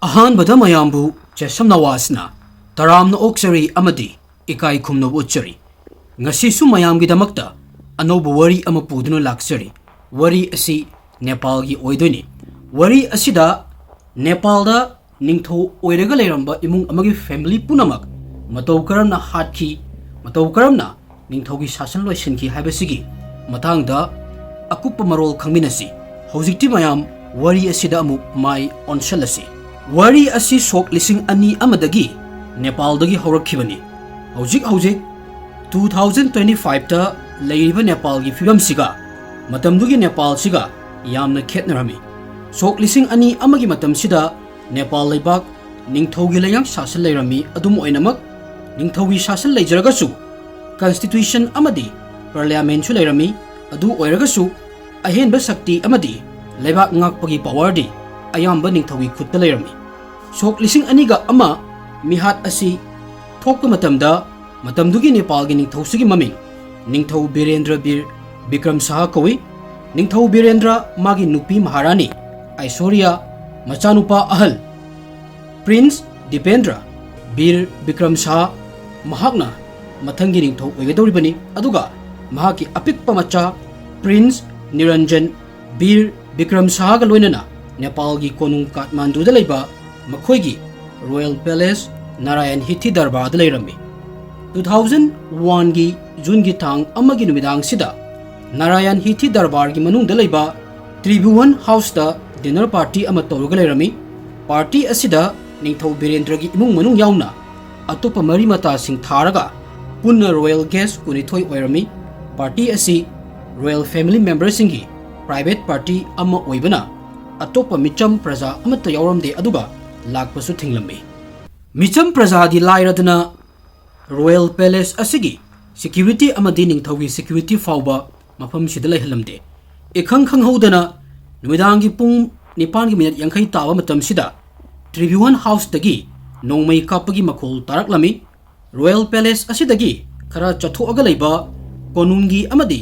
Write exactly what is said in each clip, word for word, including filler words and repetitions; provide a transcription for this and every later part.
ꯑꯍꯥꯟꯕꯗ ꯃꯌꯥꯝꯕꯨ ꯆꯦꯁꯝ ꯅꯋꯥꯁꯅ ꯇꯔꯥꯝꯅ ꯑꯣꯛꯆꯔꯤ ꯑꯃꯗꯤ ꯏꯀꯥꯏ ꯈꯨꯝꯅꯕ ꯎꯠꯆꯔꯤ꯫ ꯉꯁꯤꯁꯨ ꯃꯌꯥꯝꯒꯤꯗꯃꯛꯇ ꯑꯅꯧꯕ ꯋꯥꯔꯤ ꯑꯃ ꯄꯨꯗꯨꯅ ꯂꯥꯛꯆꯔꯤ꯫ ꯋꯥꯔꯤ ꯑꯁꯤ ꯅꯦꯄꯥꯜꯒꯤ ꯑꯣꯏꯗꯣꯏꯅꯤ꯫ ꯋꯥꯔꯤ ꯑꯁꯤꯗ ꯅꯦꯄꯥꯜꯗ ꯅꯤꯡꯊꯧ ꯑꯣꯏꯔꯒ ꯂꯩꯔꯝꯕ ꯏꯃꯨꯡ ꯑꯃꯒꯤ family ꯄꯨꯝꯅꯃꯛ ꯃꯇꯧ ꯀꯔꯝꯅ ꯍꯥꯠꯈꯤ, ꯃꯇꯧ ꯀꯔꯝꯅ ꯅꯤꯡꯊꯧꯒꯤ ꯁꯥꯁꯟ ꯂꯣꯏꯁꯤꯟꯈꯤ ꯍꯥꯏꯕꯁꯤꯒꯤ ꯃꯇꯥꯡꯗ ꯑꯀꯨꯞꯄ ꯃꯔꯣꯜ ꯈꯪꯃꯤꯟꯅꯁꯤ꯫ ꯍꯧꯖꯤꯛꯇꯤ ꯃꯌꯥꯝ ꯋꯥꯔꯤ ꯑꯁꯤꯗ ꯑꯃꯨꯛ ꯃꯥꯏ ꯑꯣꯟꯁꯤꯜꯂꯁꯤ꯫ ꯋꯥꯔꯤ ꯑꯁꯤ ꯁꯣꯛ ꯂꯤꯁꯤꯡ ꯑꯅꯤ ꯑꯃꯗꯒꯤ ꯅꯦꯄꯥꯜꯗꯒꯤ ꯍꯧꯔꯛꯈꯤꯕꯅꯤ꯫ ꯍꯧꯖꯤꯛ ꯍꯧꯖꯤꯛ two thousand twenty five ꯇ ꯂꯩꯔꯤꯕ ꯅꯦꯄꯥꯜꯒꯤ ꯐꯤꯕꯝꯁꯤꯒ ꯃꯇꯝꯗꯨꯒꯤ ꯅꯦꯄꯥꯜꯁꯤꯒ ꯌꯥꯝꯅ ꯈꯦꯠꯅꯔꯝꯃꯤ꯫ ꯁꯣꯛ ꯂꯤꯁꯤꯡ ꯑꯅꯤ ꯑꯃꯒꯤ ꯃꯇꯝꯁꯤꯗ ꯅꯦꯄꯥꯜ ꯂꯩꯕꯥꯛ ꯅꯤꯡꯊꯧꯒꯤ ꯂꯩꯉꯥꯛ ꯁꯥꯁꯟ ꯂꯩꯔꯝꯃꯤ꯫ ꯑꯗꯨꯝ ꯑꯣꯏꯅꯃꯛ, ꯅꯤꯡꯊꯧꯒꯤ ꯁꯥꯁꯟ ꯂꯩꯖꯔꯒꯁꯨ constitution ꯑꯃꯗꯤ parliament ꯁꯨ ꯂꯩꯔꯝꯃꯤ꯫ ꯑꯗꯨ ꯑꯣꯏꯔꯒꯁꯨ, ꯑꯍꯦꯟꯕ ꯁꯛꯇꯤ ꯑꯃꯗꯤ ꯂꯩꯕꯥꯛ ꯉꯥꯛꯄꯒꯤ power ꯗꯤ ꯑꯌꯥꯝꯕ ꯅꯤꯡꯊꯧꯒꯤ ꯈꯨꯠꯇ ꯂꯩꯔꯝꯃꯤ꯫ ꯁꯣꯛ ꯂꯤꯁꯤꯡ ꯑꯅꯤꯒ ꯑꯃ ꯃꯤꯍꯥꯠ ꯑꯁꯤ ꯊꯣꯛꯄ ꯃꯇꯝꯗ, ꯃꯇꯝꯗꯨꯒꯤ ꯅꯦꯄꯥꯜꯒꯤ ꯅꯤꯡꯊꯧꯁꯤꯒꯤ ꯃꯃꯤꯡ ꯅꯤꯡꯊꯧ ꯕꯤꯔꯦꯟꯗ꯭ꯔ ꯕꯤꯔ ꯕꯤꯀ꯭ꯔꯝ ꯁꯥꯍ ꯀꯧꯏ꯫ ꯅꯤꯡꯊꯧ ꯕꯤꯔꯦꯟꯗ꯭ꯔ, ꯃꯥꯒꯤ ꯅꯨꯄꯤ ꯃꯍꯥꯔꯥꯅꯤ ꯑꯥꯏꯁꯣꯔꯤꯌꯥ, ꯃꯆꯥꯅꯨꯄꯥ ꯑꯍꯜ ꯄ꯭ꯔꯤꯟꯁ ꯗꯤꯄꯦꯟꯗ꯭ꯔ ꯕꯤꯔ ꯕꯤꯀ꯭ꯔꯝ ꯁꯥꯍ, ꯃꯍꯥꯛꯅ ꯃꯊꯪꯒꯤ ꯅꯤꯡꯊꯧ ꯑꯣꯏꯒꯗꯧꯔꯤꯕꯅꯤ꯫ ꯑꯗꯨꯒ ꯃꯍꯥꯛꯀꯤ ꯑꯄꯤꯛꯄ ꯃꯆꯥ ꯄ꯭ꯔꯤꯟꯁ ꯅꯤꯔꯟꯖꯟ ꯕꯤꯔ ꯕꯤꯀ꯭ꯔꯝ ꯁꯥꯍꯒ ꯂꯣꯏꯅꯅ ꯅꯦꯄꯥꯜꯒꯤ ꯀꯣꯅꯨꯡ ꯀꯥꯊꯃꯥꯟꯗꯨꯗ ꯂꯩꯕ ꯃꯈꯣꯏꯒꯤ royal palace ꯅꯥꯔꯥꯌꯟ ꯍꯤꯊꯤ ꯗꯔꯕꯥꯔꯗ ꯂꯩꯔꯝꯃꯤ꯫ Two thousand one ꯒꯤ ꯖꯨꯟꯒꯤ ꯇꯥꯡ ꯑꯃꯒꯤ ꯅꯨꯃꯤꯗꯥꯡꯁꯤꯗ ꯅꯥꯔꯥꯌꯟ ꯍꯤꯊꯤ ꯗꯔꯕꯥꯔꯒꯤ ꯃꯅꯨꯡꯗ ꯂꯩꯕ ꯇ꯭ꯔꯤꯕꯨꯋꯟ ꯍꯥꯎꯁꯇ dinner party ꯑꯃ ꯇꯧꯔꯒ ꯂꯩꯔꯝꯃꯤ꯫ Party ꯑꯁꯤꯗ ꯅꯤꯡꯊꯧ ꯕꯤꯔꯦꯟꯗ꯭ꯔꯒꯤ ꯏꯃꯨꯡ ꯃꯅꯨꯡ ꯌꯥꯎꯅ ꯑꯇꯣꯞꯄ ꯃꯔꯤ ꯃꯇꯥꯁꯤꯡ ꯊꯥꯔꯒ ꯄꯨꯟꯅ royal guest ꯀꯨꯟꯅꯤꯊꯣꯏ ꯑꯣꯏꯔꯝꯃꯤ꯫ Party ꯑꯁꯤ royal family member ꯁꯤꯡꯒꯤ private party ꯑꯃ ꯑꯣꯏꯕꯅ ꯑꯇꯣꯞꯄ ꯃꯤꯆꯝ ꯄ꯭ꯔꯖꯥ ꯑꯃꯠꯇ ꯌꯥꯎꯔꯝꯗꯦ, ꯑꯗꯨꯒ ꯂꯥꯛꯄꯁꯨ ꯊꯤꯡꯂꯝꯃꯤ꯫ ꯃꯤꯆꯝ ꯄ꯭ꯔꯖꯥꯗꯤ ꯂꯥꯏꯔꯗꯅ, royal palace ꯑꯁꯤꯒꯤ security ꯑꯃꯗꯤ ꯅꯤꯡꯊꯧꯒꯤ security ꯐꯥꯎꯕ ꯃꯐꯝꯁꯤꯗ ꯂꯩꯍꯜꯂꯝꯗꯦ꯫ ꯏꯈꯪ ꯈꯪꯍꯧꯗꯅ ꯅꯨꯃꯤꯗꯥꯡꯒꯤ ꯄꯨꯡ ꯅꯤꯄꯥꯟꯒꯤ ꯃꯤꯅꯠ ꯌꯥꯡꯈꯩ ꯇꯥꯕ ꯃꯇꯝꯁꯤꯗ ꯇ꯭ꯔꯤꯕꯨꯋꯟ ꯍꯥꯎꯁꯇꯒꯤ ꯅꯣꯡꯃꯩ ꯀꯥꯞꯄꯒꯤ ꯃꯈꯣꯜ ꯇꯥꯔꯛꯂꯝꯃꯤ꯫ Royal Palace ꯑꯁꯤꯗꯒꯤ ꯈꯔ ꯆꯠꯊꯣꯛꯑꯒ ꯂꯩꯕ ꯀꯣꯅꯨꯡꯒꯤ ꯑꯃꯗꯤ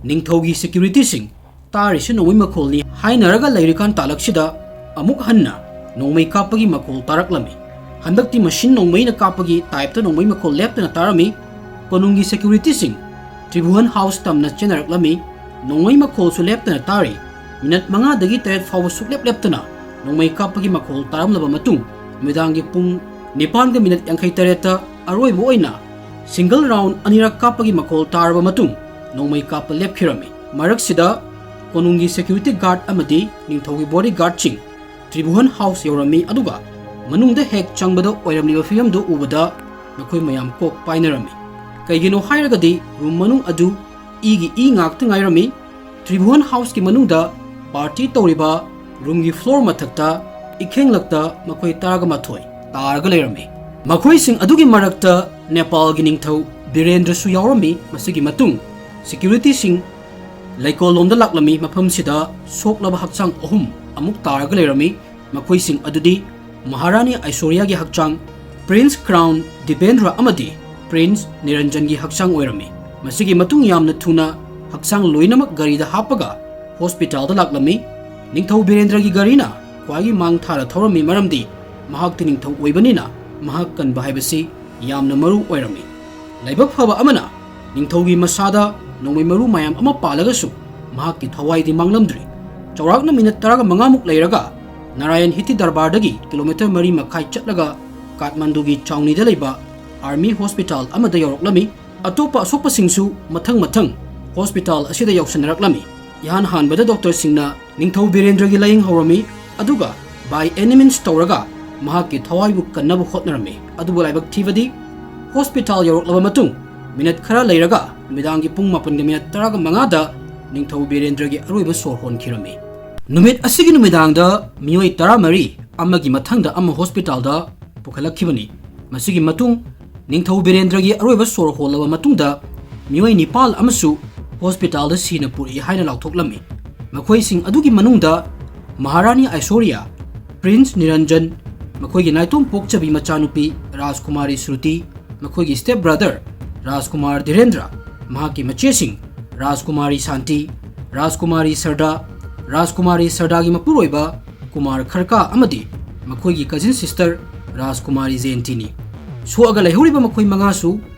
ꯅꯤꯡꯊꯧꯒꯤ security ꯁꯤꯡ ꯇꯥꯔꯤꯁꯤ ꯅꯣꯡꯃꯩ ꯃꯈꯣꯜꯅꯤ ꯍꯥꯏꯅꯔꯒ ꯂꯩꯔꯤꯀꯥꯟ ꯇꯥꯂꯛꯁꯤꯗ ꯑꯃꯨꯛ ꯍꯟꯅ ꯅꯣꯡꯃꯩ ꯀꯥꯞꯄꯒꯤ ꯃꯈꯣꯜ ꯇꯥꯔꯛꯂꯝꯃꯤ꯫ ꯍꯟꯗꯛꯇꯤ ꯃꯁꯤꯟ ꯅꯣꯡꯃꯩꯅ ꯀꯥꯞꯄꯒꯤ typeꯇ ꯅꯣꯡꯃꯩ ꯃꯈꯣꯜ ꯂꯦꯞꯇꯅ ꯇꯥꯔꯝꯃꯤ꯫ ꯀꯣꯅꯨꯡꯒꯤ securityꯁꯤꯡ ꯇ꯭ꯔꯤꯚꯨꯍꯟ house ꯇꯝꯅ ꯆꯦꯟꯅꯔꯛꯂꯝꯃꯤ꯫ ꯅꯣꯡꯃꯩ ꯃꯈꯣꯜꯁꯨ ꯂꯦꯞꯇꯅ ꯇꯥꯔꯤ꯫ ꯃꯤꯅꯠ ꯃꯉꯥꯗꯒꯤ ꯇꯔꯦꯠ ꯐꯥꯎꯕ ꯁꯨꯛꯂꯦꯞ ꯂꯦꯞꯇꯅ ꯅꯣꯡꯃꯩ ꯀꯥꯞꯄꯒꯤ ꯃꯈꯣꯜ ꯇꯥꯔꯝꯂꯕ ꯃꯇꯨꯡ, ꯅꯨꯃꯤꯗꯥꯡꯒꯤ ꯄꯨꯡ ꯅꯤꯄꯥꯟꯒ ꯃꯤꯅꯠ ꯌꯥꯡꯈꯩ ꯇꯔꯦꯠꯇ ꯑꯔꯣꯏꯕ ꯑꯣꯏꯅ single round ꯑꯅꯤꯔꯛ ꯀꯥꯞꯄꯒꯤ ꯃꯈꯣꯜ ꯇꯥꯔꯕ ꯃꯇꯨꯡ, ꯅꯣꯡꯃꯩ ꯀꯥꯞꯄ ꯂꯦꯞꯈꯤꯔꯝꯃꯤ꯫ ꯃꯔꯛꯁꯤꯗ ꯀꯣꯅꯨꯡꯒꯤ security guard ꯑꯃꯗꯤ ꯅꯤꯡꯊꯧꯒꯤ bodyguardꯁꯤꯡ ꯇ꯭ꯔꯤꯚꯨꯍꯟ house ꯌꯧꯔꯝꯃꯤ, ꯑꯗꯨꯒ ꯃꯅꯨꯡꯗ ꯍꯦꯛ ꯆꯪꯕꯗ ꯑꯣꯏꯔꯝꯂꯤꯕ ꯐꯤꯕꯝꯗꯨ ꯎꯕꯗ ꯃꯈꯣꯏ ꯃꯌꯥꯝ ꯀꯣꯛ ꯄꯥꯏꯅꯔꯝꯃꯤ꯫ ꯀꯩꯒꯤꯅꯣ ꯍꯥꯏꯔꯒꯗꯤ room ꯃꯅꯨꯡ ꯑꯗꯨ ꯏꯒꯤ ꯏ ꯉꯥꯛꯇ ꯉꯥꯏꯔꯝꯃꯤ꯫ ꯇ꯭ꯔꯤꯚꯨꯍꯟ houseꯀꯤ ꯃꯅꯨꯡꯗ party ꯇꯧꯔꯤꯕ roomꯒꯤ floor ꯃꯊꯛꯇ ꯏꯈꯦꯡꯂꯛꯇ ꯃꯈꯣꯏ ꯇꯔꯥꯒ ꯃꯥꯊꯣꯏ ꯇꯥꯔꯒ ꯂꯩꯔꯝꯃꯤ꯫ ꯃꯈꯣꯏꯁꯤꯡ ꯑꯗꯨꯒꯤ ꯃꯔꯛꯇ ꯅꯦꯄꯥꯜꯒꯤ ꯅꯤꯡꯊꯧ ꯕꯤꯔꯦꯟꯗ꯭ꯔꯁꯨ ꯌꯥꯎꯔꯝꯃꯤ꯫ ꯃꯁꯤꯒꯤ ꯃꯇꯨꯡ securityꯁꯤꯡ ꯂꯩꯀꯣꯜꯂꯣꯝꯗ ꯂꯥꯛꯂꯝꯃꯤ꯫ ꯃꯐꯝꯁꯤꯗ ꯁꯣꯛꯂꯕ ꯍꯛꯆꯥꯡ ꯑꯍꯨꯝ ꯑꯃꯨꯛ ꯇꯥꯔꯒ ꯂꯩꯔꯝꯃꯤ꯫ ꯃꯈꯣꯏꯁꯤꯡ ꯑꯗꯨꯗꯤ ꯃꯍꯥꯔꯥꯅꯤ ꯑꯥꯏꯁꯣꯔꯤꯌꯥꯒꯤ ꯍꯛꯆꯥꯡ, Prince Crown ꯗꯤꯕꯦꯟꯗ꯭ꯔ ꯑꯃꯗꯤ Prince ꯅꯤꯔꯟꯖꯟꯒꯤ ꯍꯛꯆꯥꯡ ꯑꯣꯏꯔꯝꯃꯤ꯫ ꯃꯁꯤꯒꯤ ꯃꯇꯨꯡ ꯌꯥꯝꯅ ꯊꯨꯅ ꯍꯛꯆꯥꯡ ꯂꯣꯏꯅꯃꯛ ꯒꯥꯔꯤꯗ ꯍꯥꯞꯄꯒ hospitalꯗ ꯂꯥꯛꯂꯝꯃꯤ꯫ ꯅꯤꯡꯊꯧ ꯕꯤꯔꯦꯟꯗ꯭ꯔꯒꯤ ꯒꯥꯔꯤꯅ ꯈ꯭ꯋꯥꯏꯒꯤ ꯃꯥꯡ ꯊꯥꯔ ꯊꯧꯔꯝꯃꯤ, ꯃꯔꯝꯗꯤ ꯃꯍꯥꯛꯇꯤ ꯅꯤꯡꯊꯧ ꯑꯣꯏꯕꯅꯤꯅ ꯃꯍꯥꯛ ꯀꯟꯕ ꯍꯥꯏꯕꯁꯤ ꯌꯥꯝꯅ ꯃꯔꯨ ꯑꯣꯏꯔꯝꯃꯤ꯫ ꯂꯥꯏꯕꯛ ꯐꯕ ꯑꯃꯅ ꯅꯤꯡꯊꯧꯒꯤ ꯃꯁꯥꯗ ꯅꯣꯡꯃꯩ ꯃꯔꯨ ꯃꯌꯥꯝ ꯑꯃ ꯄꯥꯜꯂꯒꯁꯨ ꯃꯍꯥꯛꯀꯤ ꯊꯋꯥꯏꯗꯤ ꯃꯥꯡꯂꯝꯗ꯭ꯔꯤ꯫ ꯆꯥꯎꯔꯥꯛꯅ ꯃꯤꯅꯠ ꯇꯔꯥꯒ ꯃꯉꯥꯃꯨꯛ ꯂꯩꯔꯒ ꯅꯥꯔꯥꯌꯟ ꯍꯤꯇꯤ ꯗꯔꯕꯥꯔꯗꯒꯤ ꯀꯤꯂꯣꯃꯤꯇꯔ ꯃꯔꯤ ꯃꯈꯥꯏ ꯆꯠꯂꯒ ꯀꯥꯊꯃꯟꯗꯨꯒꯤ ꯆꯥꯎꯅꯤꯗ ꯂꯩꯕ army hospital ꯑꯃꯗ ꯌꯧꯔꯛꯂꯝꯃꯤ꯫ ꯑꯇꯣꯞꯄ ꯑꯁꯣꯛꯄꯁꯤꯡꯁꯨ ꯃꯊꯪ ꯃꯊꯪ hospital ꯑꯁꯤꯗ ꯌꯧꯁꯟꯅꯔꯛꯂꯝꯃꯤ꯫ ꯏꯍꯥꯟ ꯍꯥꯟꯕꯗ doctorꯁꯤꯡꯅ ꯅꯤꯡꯊꯧ ꯕꯤꯔꯦꯟꯗ꯭ꯔꯒꯤ ꯂꯥꯌꯦꯡꯍꯧꯔꯝꯃꯤ, ꯑꯗꯨꯒ by any means ꯇꯧꯔꯒ ꯃꯍꯥꯛꯀꯤ ꯊꯋꯥꯏꯕꯨ ꯀꯟꯅꯕ ꯍꯣꯠꯅꯔꯝꯃꯤ꯫ ꯑꯗꯨꯕꯨ ꯂꯥꯏꯕꯛ ꯊꯤꯕꯗꯤ hospital ꯌꯧꯔꯛꯂꯕ ꯃꯇꯨꯡ ꯃꯤꯅꯠ ꯈꯔ ꯂꯩꯔꯒ ꯅꯨꯃꯤꯗꯥꯡꯒꯤ ꯄꯨꯡ ꯃꯥꯄꯟꯒ ꯃꯤꯅꯠ ꯇꯔꯥꯒ ꯃꯉꯥꯗ ꯅꯤꯡꯊꯧ ꯕꯤꯔꯦꯟꯗ꯭ꯔꯒꯤ ꯑꯔꯣꯏꯕ ꯁꯣꯔ ꯍꯣꯟꯈꯤꯔꯝꯃꯤ꯫ ꯅꯨꯃꯤꯠ ꯑꯁꯤꯒꯤ ꯅꯨꯃꯤꯗꯥꯡꯗ ꯃꯤꯑꯣꯏ ꯇꯔꯥꯃꯔꯤ, ꯑꯃꯒꯤ ꯃꯊꯪꯗ ꯑꯃ hospitalꯗ ꯄꯨꯈꯠꯂꯛꯈꯤꯕꯅꯤ꯫ ꯃꯁꯤꯒꯤ ꯃꯇꯨꯡ ꯅꯤꯡꯊꯧ ꯕꯤꯔꯦꯟꯗ꯭ꯔꯒꯤ ꯑꯔꯣꯏꯕ ꯁꯣꯔ ꯍꯣꯜꯂꯕ ꯃꯇꯨꯡꯗ ꯃꯤꯑꯣꯏ ꯅꯤꯄꯥꯜ ꯑꯃꯁꯨ hospitalꯗ ꯁꯤꯅ ꯄꯨꯔꯛꯏ ꯍꯥꯏꯅ ꯂꯥꯎꯊꯣꯛꯂꯝꯃꯤ꯫ ꯃꯈꯣꯏꯁꯤꯡ ꯑꯗꯨꯒꯤ ꯃꯅꯨꯡꯗ ꯃꯍꯥꯔꯥꯅꯤ ꯑꯥꯏꯁꯣꯔꯤꯌꯥ, Prince ꯅꯤꯔꯟꯖꯟ, ꯃꯈꯣꯏꯒꯤ ꯅꯥꯏꯇꯣꯝ ꯄꯣꯛꯆꯕꯤ ꯃꯆꯥꯅꯨꯄꯤ ꯔꯥꯖꯀꯨꯃꯥꯔꯤ ꯁ꯭ꯔꯨꯇꯤ, ꯃꯈꯣꯏꯒꯤ step brother ꯔꯥꯖꯀꯨꯃꯥꯔ ꯙꯤꯔꯦꯟꯗ꯭ꯔ, ꯃꯍꯥꯛꯀꯤ ꯃꯆꯦꯁꯤꯡ ꯔꯥꯖꯀꯨꯃꯥꯔꯤ ꯁꯥꯟꯇꯤ, ꯔꯥꯖꯀꯨꯃꯥꯔꯤ ꯁꯔꯗꯥ, ꯔꯥꯖꯀꯨꯃꯥꯔꯤ ꯁꯔꯗꯥꯒꯤ ꯃꯄꯨꯔꯣꯏꯕ ꯀꯨꯃꯥꯔ ꯈꯔꯀꯥ ꯑꯃꯗꯤ ꯃꯈꯣꯏꯒꯤ ꯀꯖꯤꯟ ꯁꯤꯁꯇꯔ ꯔꯥꯖꯀꯨꯃꯥꯔꯤ ꯖꯦꯟꯇꯤꯅꯤ꯫ ꯁꯣꯛꯑꯒ ꯂꯩꯍꯧꯔꯤꯕ ꯃꯈꯣꯏ ꯃꯉꯥꯁꯨ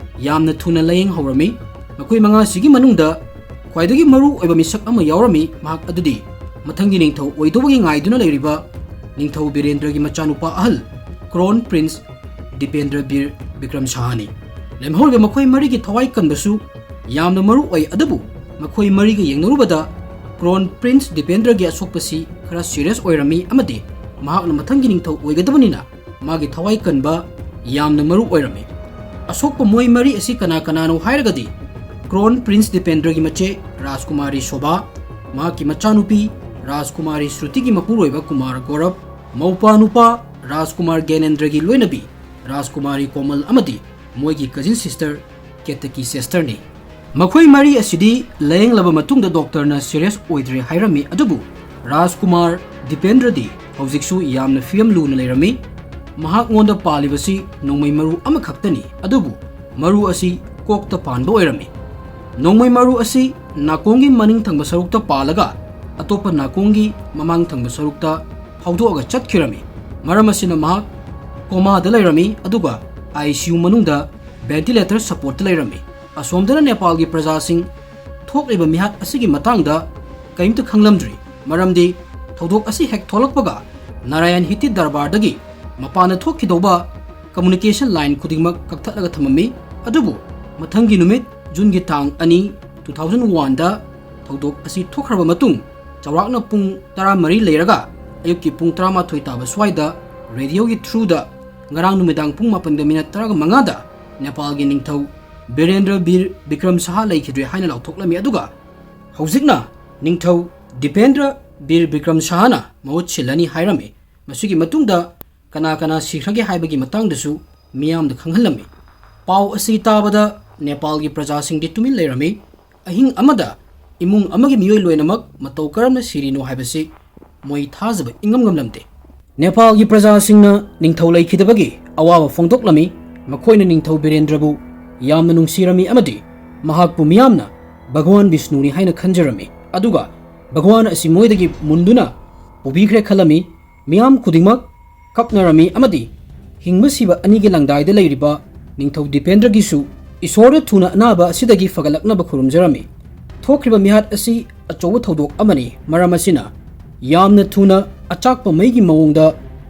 ꯌꯥꯝꯅ ꯊꯨꯅ ꯂꯥꯌꯦꯡ ꯍꯧꯔꯝꯃꯤ꯫ ꯃꯈꯣꯏ ꯃꯉꯥꯁꯤꯒꯤ ꯃꯅꯨꯡꯗ ꯈ꯭ꯋꯥꯏꯗꯒꯤ ꯃꯔꯨ ꯑꯣꯏꯕ ꯃꯤꯁꯛ ꯑꯃ ꯌꯥꯎꯔꯝꯃꯤ꯫ ꯃꯍꯥꯛ ꯑꯗꯨꯗꯤ ꯃꯊꯪꯒꯤ ꯅꯤꯡꯊꯧ ꯑꯣꯏꯗꯧꯕꯒꯤ ꯉꯥꯏꯗꯨꯅ ꯂꯩꯔꯤꯕ ꯅꯤꯡꯊꯧ ꯕꯤꯔꯦꯟꯗ꯭ꯔꯒꯤ ꯃꯆꯥꯅꯨꯄꯥ ꯑꯍꯜ ꯀ꯭ꯔꯣꯟ ꯄ꯭ꯔꯤꯟꯁ ꯗꯤꯄꯦꯟꯗ꯭ꯔ ꯕꯤꯔ ꯕꯤꯀ꯭ꯔꯝ ꯁꯥꯍꯥꯅꯤ꯫ ꯂꯦꯝꯍꯧꯔꯤꯕ ꯃꯈꯣꯏ ꯃꯔꯤꯒꯤ ꯊꯋꯥꯏ ꯀꯟꯕꯁꯨ ꯌꯥꯝꯅ ꯃꯔꯨ ꯑꯣꯏ, ꯑꯗꯨꯕꯨ ꯃꯈꯣꯏ ꯃꯔꯤꯒ ꯌꯦꯡꯅꯔꯨꯕꯗ ꯀ꯭ꯔꯣꯟ ꯄ꯭ꯔꯤꯟꯁ ꯗꯤꯄꯦꯟꯗ꯭ꯔꯒꯤ ꯑꯁꯣꯛꯄꯁꯤ ꯈꯔ ꯁꯤꯔꯤꯌꯁ ꯑꯣꯏꯔꯝꯃꯤ ꯑꯃꯗꯤ ꯃꯍꯥꯛꯅ ꯃꯊꯪꯒꯤ ꯅꯤꯡꯊꯧ ꯑꯣꯏꯒꯗꯕꯅꯤꯅ ꯃꯥꯒꯤ ꯊꯋꯥꯏ ꯀꯟꯕ ꯌꯥꯝꯅ ꯃꯔꯨ ꯑꯣꯏꯔꯝꯃꯤ꯫ ꯑꯁꯣꯛꯄ ꯃꯣꯏ ꯃꯔꯤ ꯑꯁꯤ ꯀꯅꯥ ꯀꯅꯥꯅꯣ ꯍꯥꯏꯔꯒꯗꯤ, ꯀ꯭ꯔꯣꯟ ꯄ꯭ꯔꯤꯟꯁ ꯗꯤꯄꯦꯟꯗ꯭ꯔꯒꯤ ꯃꯆꯦ ꯔꯥꯖꯀꯨꯃꯥꯔꯤ ꯁꯣꯚꯥ, ꯃꯍꯥꯛꯀꯤ ꯃꯆꯥꯅꯨꯄꯤ ꯔꯥꯖꯀꯨꯃꯥꯔꯤ ꯁ꯭ꯔꯨꯇꯤꯒꯤ ꯃꯄꯨꯔꯣꯏꯕ ꯀꯨꯃꯥꯔ ꯒꯧꯔꯕ, ꯃꯧꯄꯥ ꯅꯨꯄꯥ ꯔꯥꯖꯀꯨꯃꯥꯔ ꯒ꯭ꯌꯥꯅꯦꯟꯗ꯭ꯔꯒꯤ ꯂꯣꯏꯅꯕꯤ ꯔꯥꯖꯀꯨꯃꯥꯔꯤ ꯀꯣꯃꯜ ꯑꯃꯗꯤ ꯃꯣꯏꯒꯤ ꯀꯖꯤꯟ ꯁꯤꯁꯇꯔ ꯀꯦꯇꯀꯤ ꯁꯤꯁꯇꯔꯅꯤ꯫ ꯃꯈꯣꯏ ꯃꯔꯤ ꯑꯁꯤꯗꯤ ꯂꯥꯌꯦꯡꯂꯕ ꯃꯇꯨꯡꯗ ꯗꯣꯛꯇꯔꯅ ꯁꯤꯔꯤꯌꯁ ꯑꯣꯏꯗ꯭ꯔꯦ ꯍꯥꯏꯔꯝꯃꯤ, ꯑꯗꯨꯕꯨ ꯔꯥꯖꯀꯨꯃꯥꯔ ꯗꯤꯄꯦꯟꯗ꯭ꯔꯗꯤ ꯍꯧꯖꯤꯛꯁꯨ ꯌꯥꯝꯅ ꯐꯤꯕꯝ ꯂꯨꯅ ꯂꯩꯔꯝꯃꯤ꯫ ꯃꯍꯥꯛꯉꯣꯟꯗ ꯄꯥꯜꯂꯤꯕꯁꯤ ꯅꯣꯡꯃꯩ ꯃꯔꯨ ꯑꯃꯈꯛꯇꯅꯤ, ꯑꯗꯨꯕꯨ ꯃꯔꯨ ꯑꯁꯤ ꯀꯣꯛꯇ ꯄꯥꯟꯕ ꯑꯣꯏꯔꯝꯃꯤ꯫ ꯅꯣꯡꯃꯩ ꯃꯔꯨ ꯑꯁꯤ ꯅꯥꯀꯣꯡꯒꯤ ꯃꯅꯤꯡ ꯊꯪꯕ ꯁꯔꯨꯛꯇ ꯄꯥꯜꯂꯒ ꯑꯇꯣꯞꯄ ꯅꯥꯀꯣꯡꯒꯤ ꯃꯃꯥꯡ ꯊꯪꯕ ꯁꯔꯨꯛꯇ ꯐꯥꯎꯗꯣꯛꯑꯒ ꯆꯠꯈꯤꯔꯝꯃꯤ꯫ ꯃꯔꯝ ꯑꯁꯤꯅ ꯃꯍꯥꯛ ꯀꯣꯃꯥꯗ ꯂꯩꯔꯝꯃꯤ, ꯑꯗꯨꯒ ICU ꯃꯅꯨꯡꯗ ꯚꯦꯟꯇꯤꯂꯦꯇꯔ ꯁꯄꯣꯔꯠꯇ ꯂꯩꯔꯝꯃꯤ꯫ ꯑꯁꯣꯝꯗꯅ ꯅꯦꯄꯥꯜꯒꯤ ꯄ꯭ꯔꯖꯥꯁꯤꯡ ꯊꯣꯛꯂꯤꯕ ꯃꯤꯍꯥꯠ ꯑꯁꯤꯒꯤ ꯃꯇꯥꯡꯗ ꯀꯔꯤꯝꯇ ꯈꯪꯂꯝꯗ꯭ꯔꯤ, ꯃꯔꯝꯗꯤ ꯊꯧꯗꯣꯛ ꯑꯁꯤ ꯍꯦꯛ ꯊꯣꯛꯂꯛꯄꯒ ꯅꯥꯔꯥꯌꯟ ꯍꯤꯠꯇꯤ ꯗꯔꯕꯥꯔꯗꯒꯤ ꯃꯄꯥꯟꯗ ꯊꯣꯛꯈꯤꯗꯧꯕ ꯀꯝꯃꯨꯅꯤꯀꯦꯁꯟ ꯂꯥꯏꯟ ꯈꯨꯗꯤꯡꯃꯛ ꯀꯛꯊꯠꯂꯒ ꯊꯝꯃꯝꯃꯤ꯫ ꯑꯗꯨꯕꯨ ꯃꯊꯪꯒꯤ ꯅꯨꯃꯤꯠ, ꯖꯨꯟꯒꯤ ꯇꯥꯡ ꯑꯅꯤ, two thousand one ꯗ ꯊꯧꯗꯣꯛ ꯑꯁꯤ ꯊꯣꯛꯈ꯭ꯔꯕ ꯃꯇꯨꯡ, ꯆꯥꯎꯔꯥꯛꯅ ꯄꯨꯡ ꯇꯔꯥꯃꯔꯤ ꯂꯩꯔꯒ ꯑꯌꯨꯛꯀꯤ ꯄꯨꯡ ꯇꯔꯥꯃꯥꯊꯣꯏ ꯇꯥꯕ ꯁ꯭ꯋꯥꯏꯗ ꯔꯦꯗꯤꯑꯣꯒꯤ ꯊ꯭ꯔꯨꯗ ꯉꯔꯥꯡ ꯅꯨꯃꯤꯗꯥꯡ ꯄꯨꯡ ꯃꯥꯄꯟꯒ ꯃꯤꯅꯠ ꯇꯔꯥꯃꯉꯥꯗ ꯅꯦꯄꯥꯜꯒꯤ ꯅꯤꯡꯊꯧ ꯕꯤꯔꯦꯟꯗ꯭ꯔ ꯕꯤꯔ ꯕꯤꯀ꯭ꯔꯝ ꯁꯥꯍꯥ ꯂꯩꯈꯤꯗ꯭ꯔꯦ ꯍꯥꯏꯅ ꯂꯥꯎꯊꯣꯛꯂꯝꯃꯤ꯫ ꯑꯗꯨꯒ ꯍꯧꯖꯤꯛꯅ ꯅꯤꯡꯊꯧ ꯗꯤꯄꯦꯟꯗ꯭ꯔ ꯕꯤꯔ ꯕꯤꯀ꯭ꯔꯝ ꯁꯥꯍꯥꯅ ꯃꯍꯨꯠ ꯁꯤꯜꯂꯅꯤ ꯍꯥꯏꯔꯝꯃꯤ꯫ ꯃꯁꯤꯒꯤ ꯃꯇꯨꯡꯗ ꯀꯅꯥ ꯀꯅꯥ ꯁꯤꯈ꯭ꯔꯒꯦ ꯍꯥꯏꯕꯒꯤ ꯃꯇꯥꯡꯗꯁꯨ ꯃꯤꯌꯥꯝꯗ ꯈꯪꯍꯜꯂꯝꯃꯤ꯫ ꯄꯥꯎ ꯑꯁꯤ ꯇꯥꯕꯗ ꯅꯦꯄꯥꯜꯒꯤ ꯄ꯭ꯔꯖꯥꯁꯤꯡꯗꯤ ꯇꯨꯃꯤꯟ ꯂꯩꯔꯝꯃꯤ꯫ ꯑꯍꯤꯡ ꯑꯃꯗ ꯏꯃꯨꯡ ꯑꯃꯒꯤ ꯃꯤꯑꯣꯏ ꯂꯣꯏꯅꯃꯛ ꯃꯇꯧ ꯀꯔꯝꯅ ꯁꯤꯔꯤꯅꯣ ꯍꯥꯏꯕꯁꯤ ꯃꯣꯏ ꯊꯥꯖꯕ ꯏꯉꯝ ꯉꯝꯂꯝꯗꯦ꯫ ꯅꯦꯄꯥꯜꯒꯤ ꯄ꯭ꯔꯖꯥꯁꯤꯡꯅ ꯅꯤꯡꯊꯧ ꯂꯩꯈꯤꯗꯕꯒꯤ ꯑꯋꯥꯕ ꯐꯣꯡꯗꯣꯛꯂꯝꯃꯤ꯫ ꯃꯈꯣꯏꯅ ꯅꯤꯡꯊꯧ ꯕꯤꯔꯦꯟꯗ꯭ꯔꯕꯨ ꯌꯥꯝꯅ ꯅꯨꯡꯁꯤꯔꯝꯃꯤ ꯑꯃꯗꯤ ꯃꯍꯥꯛꯄꯨ ꯃꯤꯌꯥꯝꯅ ꯚꯒꯋꯥꯟ ꯕꯤꯁꯅꯨꯅꯤ ꯍꯥꯏꯅ ꯈꯟꯖꯔꯝꯃꯤ꯫ ꯑꯗꯨꯒ ꯚꯒꯋꯥꯟ ꯑꯁꯤ ꯃꯣꯏꯗꯒꯤ ꯃꯨꯟꯗꯨꯅ ꯄꯨꯕꯤꯈ꯭ꯔꯦ ꯈꯜꯂꯝꯃꯤ꯫ ꯃꯤꯌꯥꯝ ꯈꯨꯗꯤꯡꯃꯛ ꯀꯞꯅꯔꯝꯃꯤ ꯑꯃꯗꯤ ꯍꯤꯡꯕ ꯁꯤꯕ ꯑꯅꯤꯒꯤ ꯂꯪꯗꯥꯏꯗ ꯂꯩꯔꯤꯕ ꯅꯤꯡꯊꯧ ꯗꯤꯄꯦꯟꯗ꯭ꯔꯒꯤꯁꯨ ꯏꯁꯣꯔꯗ ꯊꯨꯅ ꯑꯅꯥꯕ ꯑꯁꯤꯗꯒꯤ ꯐꯒꯠꯂꯛꯅꯕ ꯈꯨꯔꯨꯝꯖꯔꯝꯃꯤ꯫ ꯊꯣꯛꯈ꯭ꯔꯤꯕ ꯃꯤꯍꯥꯠ ꯑꯁꯤ ꯑꯆꯧꯕ ꯊꯧꯗꯣꯛ ꯑꯃꯅꯤ, ꯃꯔꯝ ꯑꯁꯤꯅ ꯌꯥꯝꯅ ꯊꯨꯅ ꯑꯆꯥꯛꯄ ꯃꯩꯒꯤ ꯃꯑꯣꯡꯗ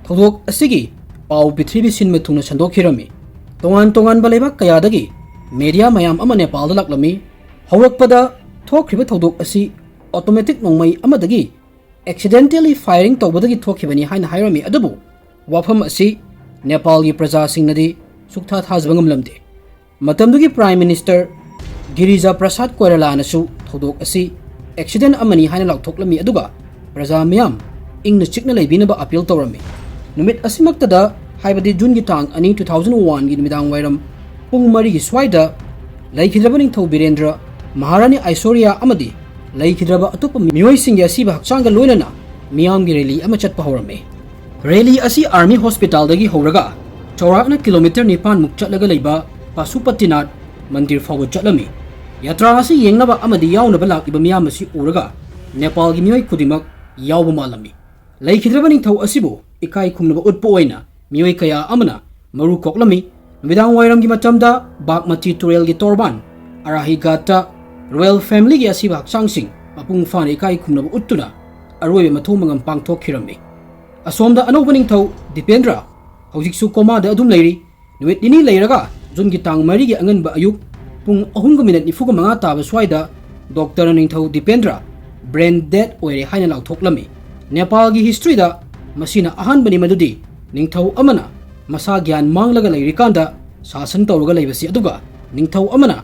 ꯊꯧꯗꯣꯛ ꯑꯁꯤꯒꯤ ꯄꯥꯎ ꯄ꯭ꯔꯤꯊꯤꯕꯤ ꯁꯤꯟꯕ ꯊꯨꯡꯅ ꯁꯟꯗꯣꯛꯈꯤꯔꯝꯃꯤ꯫ ꯇꯣꯉꯥꯟ ꯇꯣꯉꯥꯟꯕ ꯂꯩꯕꯥꯛ ꯀꯌꯥꯗꯒꯤ ꯃꯦꯗꯤꯌꯥ ꯃꯌꯥꯝ ꯑꯃ ꯅꯦꯄꯥꯜꯗ ꯂꯥꯛꯂꯝꯃꯤ꯫ ꯍꯧꯔꯛꯄꯗ ꯊꯣꯛꯈ꯭ꯔꯤꯕ ꯊꯧꯗꯣꯛ ꯑꯁꯤ ꯑꯣꯇꯣꯃꯦꯇꯤꯛ ꯅꯣꯡꯃꯩ ꯑꯃꯗꯒꯤ accidentally firing ꯇꯧꯕꯗꯒꯤ ꯊꯣꯛꯈꯤꯕꯅꯤ ꯍꯥꯏꯅ ꯍꯥꯏꯔꯝꯃꯤ, ꯑꯗꯨꯕꯨ ꯋꯥꯐꯝ ꯑꯁꯤ ꯅꯦꯄꯥꯜꯒꯤ ꯄ꯭ꯔꯖꯥꯁꯤꯡꯅꯗꯤ ꯁꯨꯛꯊꯥ ꯊꯥꯖꯕ ꯉꯝꯂꯝꯗꯦ꯫ ꯃꯇꯝꯗꯨꯒꯤ Prime Minister ꯒꯤꯔꯤꯖꯥ ꯄ꯭ꯔꯁꯥꯗ ꯀꯣꯏꯔꯥꯂꯥꯅꯁꯨ ꯊꯧꯗꯣꯛ ꯑꯁꯤ accident ꯑꯃꯅꯤ ꯍꯥꯏꯅ ꯂꯥꯎꯊꯣꯛꯂꯝꯃꯤ, ꯑꯗꯨꯒ ꯄ꯭ꯔꯖꯥ ꯃꯤꯌꯥꯝ ꯏꯪꯅ ꯆꯤꯛꯅ ꯂꯩꯕꯤꯅꯕ appeal ꯇꯧꯔꯝꯃꯤ꯫ ꯅꯨꯃꯤꯠ ꯑꯁꯤꯃꯛꯇꯗ, ꯍꯥꯏꯕꯗꯤ ꯖꯨꯟꯒꯤ ꯇꯥꯡ ꯑꯅꯤ, two thousand one ꯒꯤ ꯅꯨꯃꯤꯗꯥꯡ ꯋꯥꯏꯔꯝ ꯄꯨꯡ ꯃꯔꯤꯒꯤ ꯁ꯭ꯋꯥꯏꯗ ꯂꯩꯈꯤꯗ꯭ꯔꯕ ꯅꯤꯡꯊꯧ ꯕꯤꯔꯦꯟꯗ꯭ꯔ, ꯃꯍꯥꯔꯥꯅꯤ ꯑꯥꯏꯁꯣꯔꯤꯌꯥ ꯑꯃꯗꯤ ꯂꯩꯈꯤꯗ꯭ꯔꯕ ꯑꯇꯣꯞꯄ ꯃꯤꯑꯣꯏꯁꯤꯡꯒꯤ ꯑꯁꯤꯕ ꯍꯛꯆꯥꯡꯒ ꯂꯣꯏꯅꯅ ꯃꯤꯌꯥꯝꯒꯤ rally ꯑꯃ ꯆꯠꯄ ꯍꯧꯔꯝꯃꯤ꯫ Rally ꯑꯁꯤ Army Hospitalꯗꯒꯤ ꯍꯧꯔꯒ ꯆꯥꯎꯔꯥꯛꯅ kilometre ꯅꯤꯄꯥꯟꯃꯨꯛ ꯆꯠꯂꯒ ꯂꯩꯕ ꯄꯥꯁꯨꯄꯇꯤꯅꯥꯊ ꯃꯟꯗꯤꯔ ꯐꯥꯎꯕ ꯆꯠꯂꯝꯃꯤ꯫ ꯌꯥꯇ꯭ꯔꯥ ꯑꯁꯤ ꯌꯦꯡꯅꯕ ꯑꯃꯗꯤ ꯌꯥꯎꯅꯕ ꯂꯥꯛꯂꯤꯕ ꯃꯤꯌꯥꯝ ꯑꯁꯤ ꯎꯔꯒ ꯅꯦꯄꯥꯜꯒꯤ ꯃꯤꯑꯣꯏ ꯈꯨꯗꯤꯡꯃꯛ ꯌꯥꯎꯕ ꯃꯥꯜꯂꯝꯃꯤ꯫ ꯂꯩꯈꯤꯗ꯭ꯔꯕ ꯅꯤꯡꯊꯧ ꯑꯁꯤꯕꯨ ꯏꯀꯥꯏ ꯈꯨꯝꯅꯕ ꯎꯠꯄ ꯑꯣꯏꯅ ꯃꯤꯑꯣꯏ ꯀꯌꯥ ꯑꯃꯅ ꯃꯔꯨ ꯀꯣꯛꯂꯝꯃꯤ꯫ ꯅꯨꯃꯤꯗꯥꯡ ꯋꯥꯏꯔꯝꯒꯤ ꯃꯇꯝꯗ ꯕꯥꯒꯃꯇꯤ ꯇꯨꯔꯦꯜꯒꯤ ꯇꯣꯔꯕꯥꯟ ꯑꯔꯥꯍꯤ ꯘꯥꯠꯇ royal familyꯒꯤ ꯑꯁꯤꯕ ꯍꯛꯆꯥꯡꯁꯤꯡ ꯃꯄꯨꯡ ꯐꯥꯅ ꯏꯀꯥꯏ ꯈꯨꯝꯅꯕ ꯎꯠꯇꯨꯅ ꯑꯔꯣꯏꯕ ꯃꯊꯧ ꯃꯉꯝ ꯄꯥꯡꯊꯣꯛꯈꯤꯔꯝꯃꯤ꯫ ꯑꯁꯣꯝꯗ ꯑꯅꯧꯕ ꯅꯤꯡꯊꯧ ꯗꯤꯄꯦꯟꯗ꯭ꯔ ꯍꯧꯖꯤꯛꯁꯨ ꯀꯣꯃꯥꯗ ꯑꯗꯨꯝ ꯂꯩꯔꯤ꯫ ꯅꯨꯃꯤꯠ ꯅꯤꯅꯤ ꯂꯩꯔꯒ ꯖꯨꯟꯒꯤ ꯇꯥꯡ ꯃꯔꯤꯒꯤ ꯑꯉꯟꯕ ꯑꯌꯨꯛ ꯄꯨꯡ ꯑꯍꯨꯝꯒ ꯃꯤꯅꯠ ꯅꯤꯐꯨꯒ ꯃꯉꯥ ꯇꯥꯕ ꯁ꯭ꯋꯥꯏꯗ ꯗꯣꯛꯇꯔꯅ ꯅꯤꯡꯊꯧ ꯗꯤꯄꯦꯟꯗ꯭ꯔ brain dead ꯑꯣꯏꯔꯦ ꯍꯥꯏꯅ ꯂꯥꯎꯊꯣꯛꯂꯝꯃꯤ꯫ ꯅꯦꯄꯥꯜꯒꯤ historyꯗ ꯃꯁꯤꯅ ꯑꯍꯥꯟꯕꯅꯤ ꯃꯗꯨꯗꯤ ꯅꯤꯡꯊꯧ ꯑꯃꯅ ꯃꯁꯥ ꯒ꯭ꯌꯥꯟ ꯃꯥꯡꯂꯒ ꯂꯩꯔꯤꯀꯥꯟꯗ ꯁꯥꯁꯟ ꯇꯧꯔꯒ ꯂꯩꯕꯁꯤ, ꯑꯗꯨꯒ ꯅꯤꯡꯊꯧ ꯑꯃꯅ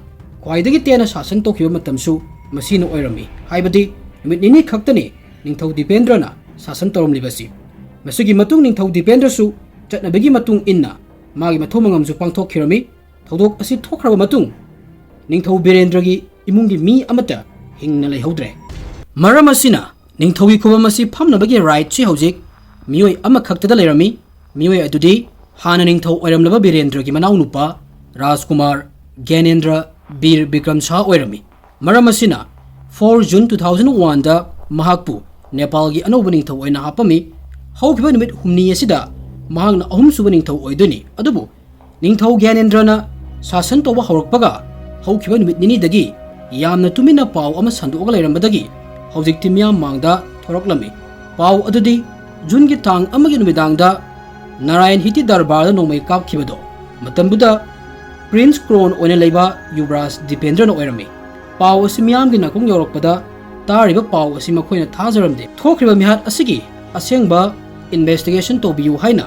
ꯈ꯭ꯋꯥꯏꯗꯒꯤ ꯇꯦꯟꯅ ꯁꯥꯁꯟ ꯇꯧꯈꯤꯕ ꯃꯇꯝꯁꯨ ꯃꯁꯤꯅ ꯑꯣꯏꯔꯝꯃꯤ, ꯍꯥꯏꯕꯗꯤ ꯅꯨꯃꯤꯠ ꯅꯤꯅꯤ ꯈꯛꯇꯅꯤ ꯅꯤꯡꯊꯧ ꯗꯤꯄꯦꯟꯗ꯭ꯔꯅ ꯁꯥꯁꯟ ꯇꯧꯔꯝꯂꯤꯕꯁꯤ꯫ ꯃꯁꯤꯒꯤ ꯃꯇꯨꯡ ꯅꯤꯡꯊꯧ ꯗꯤꯄꯦꯟꯗ꯭ꯔꯁꯨ ꯆꯠꯅꯕꯤꯒꯤ ꯃꯇꯨꯡ ꯏꯟꯅ ꯃꯥꯒꯤ ꯃꯊꯧ ꯃꯉꯝꯁꯨ ꯄꯥꯡꯊꯣꯛꯈꯤꯔꯝꯃꯤ꯫ ꯊꯧꯗꯣꯛ ꯑꯁꯤ ꯊꯣꯛꯈ꯭ꯔꯕ ꯃꯇꯨꯡ ꯅꯤꯡꯊꯧ ꯕꯤꯔꯦꯟꯗ꯭ꯔꯒꯤ ꯏꯃꯨꯡꯒꯤ ꯃꯤ ꯑꯃꯠꯇ ꯍꯤꯡꯅ ꯂꯩꯍꯧꯗ꯭ꯔꯦ꯫ ꯃꯔꯝ ꯑꯁꯤꯅ ꯅꯤꯡꯊꯧꯒꯤ ꯈꯨꯕꯝ ꯑꯁꯤ ꯐꯝꯅꯕꯒꯤ rightꯁꯤ ꯍꯧꯖꯤꯛ ꯃꯤꯑꯣꯏ ꯑꯃꯈꯛꯇꯗ ꯂꯩꯔꯝꯃꯤ꯫ ꯃꯤꯑꯣꯏ ꯑꯗꯨꯗꯤ ꯍꯥꯟꯅ ꯅꯤꯡꯊꯧ ꯑꯣꯏꯔꯝꯂꯕ ꯕꯤꯔꯦꯟꯗ꯭ꯔꯒꯤ ꯃꯅꯥꯎꯅꯨꯄꯥ ꯔꯥꯖꯀꯨꯃꯥꯔ ꯒ꯭ꯌꯥꯅꯦꯟꯗ꯭ꯔ ꯕꯤꯔ ꯕꯤꯀ꯭ꯔꯝ ꯁꯥꯍ ꯑꯣꯏꯔꯝꯃꯤ꯫ ꯃꯔꯝ ꯑꯁꯤꯅ four June two thousand oneꯗ ꯃꯍꯥꯛꯄꯨ ꯅꯦꯄꯥꯜꯒꯤ ꯑꯅꯧꯕ ꯅꯤꯡꯊꯧ ꯑꯣꯏꯅ ꯍꯥꯞꯄꯝꯃꯤ꯫ ꯍꯧꯈꯤꯕ ꯅꯨꯃꯤꯠ ꯍꯨꯝꯅꯤ ꯑꯁꯤꯗ ꯃꯍꯥꯛꯅ ꯑꯍꯨꯝꯁꯨꯕ ꯅꯤꯡꯊꯧ ꯑꯣꯏꯗꯣꯏꯅꯤ꯫ ꯑꯗꯨꯕꯨ ꯅꯤꯡꯊꯧ ꯒ꯭ꯌꯥꯅꯦꯟꯗ꯭ꯔꯅ ꯁꯥꯁꯟ ꯇꯧꯕ ꯍꯧꯔꯛꯄꯒ ꯍꯧꯈꯤꯕ ꯅꯨꯃꯤꯠ ꯅꯤꯅꯤꯗꯒꯤ ꯌꯥꯝꯅ ꯇꯨꯃꯤꯟꯅ ꯄꯥꯎ ꯑꯃ ꯁꯟꯗꯣꯛꯑꯒ ꯂꯩꯔꯝꯕꯗꯒꯤ ꯍꯧꯖꯤꯛꯇꯤ ꯃꯤꯌꯥꯝ ꯃꯥꯡꯗ ꯊꯣꯔꯛꯂꯝꯃꯤ꯫ ꯄꯥꯎ ꯑꯗꯨꯗꯤ ꯖꯨꯟꯒꯤ ꯇꯥꯡ ꯑꯃꯒꯤ ꯅꯨꯃꯤꯗꯥꯡꯗ ꯅꯥꯔꯥꯌꯟ ꯍꯤꯇꯤ ꯗꯔꯕꯥꯔꯗ ꯅꯣꯡꯃꯩ ꯀꯥꯞꯈꯤꯕꯗꯣ, ꯃꯇꯝꯗꯨꯗ ꯄ꯭ꯔꯤꯟꯁ ꯀ꯭ꯔꯣꯟ ꯑꯣꯏꯅ ꯂꯩꯕ ꯌꯨꯕꯔꯥꯖ ꯗꯤꯄꯦꯟꯗ꯭ꯔꯅ ꯑꯣꯏꯔꯝꯃꯤ꯫ ꯄꯥꯎ ꯑꯁꯤ ꯃꯤꯌꯥꯝꯒꯤ ꯅꯥꯀꯣꯡ ꯌꯧꯔꯛꯄꯗ ꯇꯥꯔꯤꯕ ꯄꯥꯎ ꯑꯁꯤ ꯃꯈꯣꯏꯅ ꯊꯥꯖꯔꯝꯗꯦ꯫ ꯊꯣꯛꯈ꯭ꯔꯤꯕ ꯃꯤꯍꯥꯠ ꯑꯁꯤꯒꯤ ꯑꯁꯦꯡꯕ ꯏꯟꯚꯦꯁꯇꯤꯒꯦꯁꯟ ꯇꯧꯕꯤꯌꯨ ꯍꯥꯏꯅ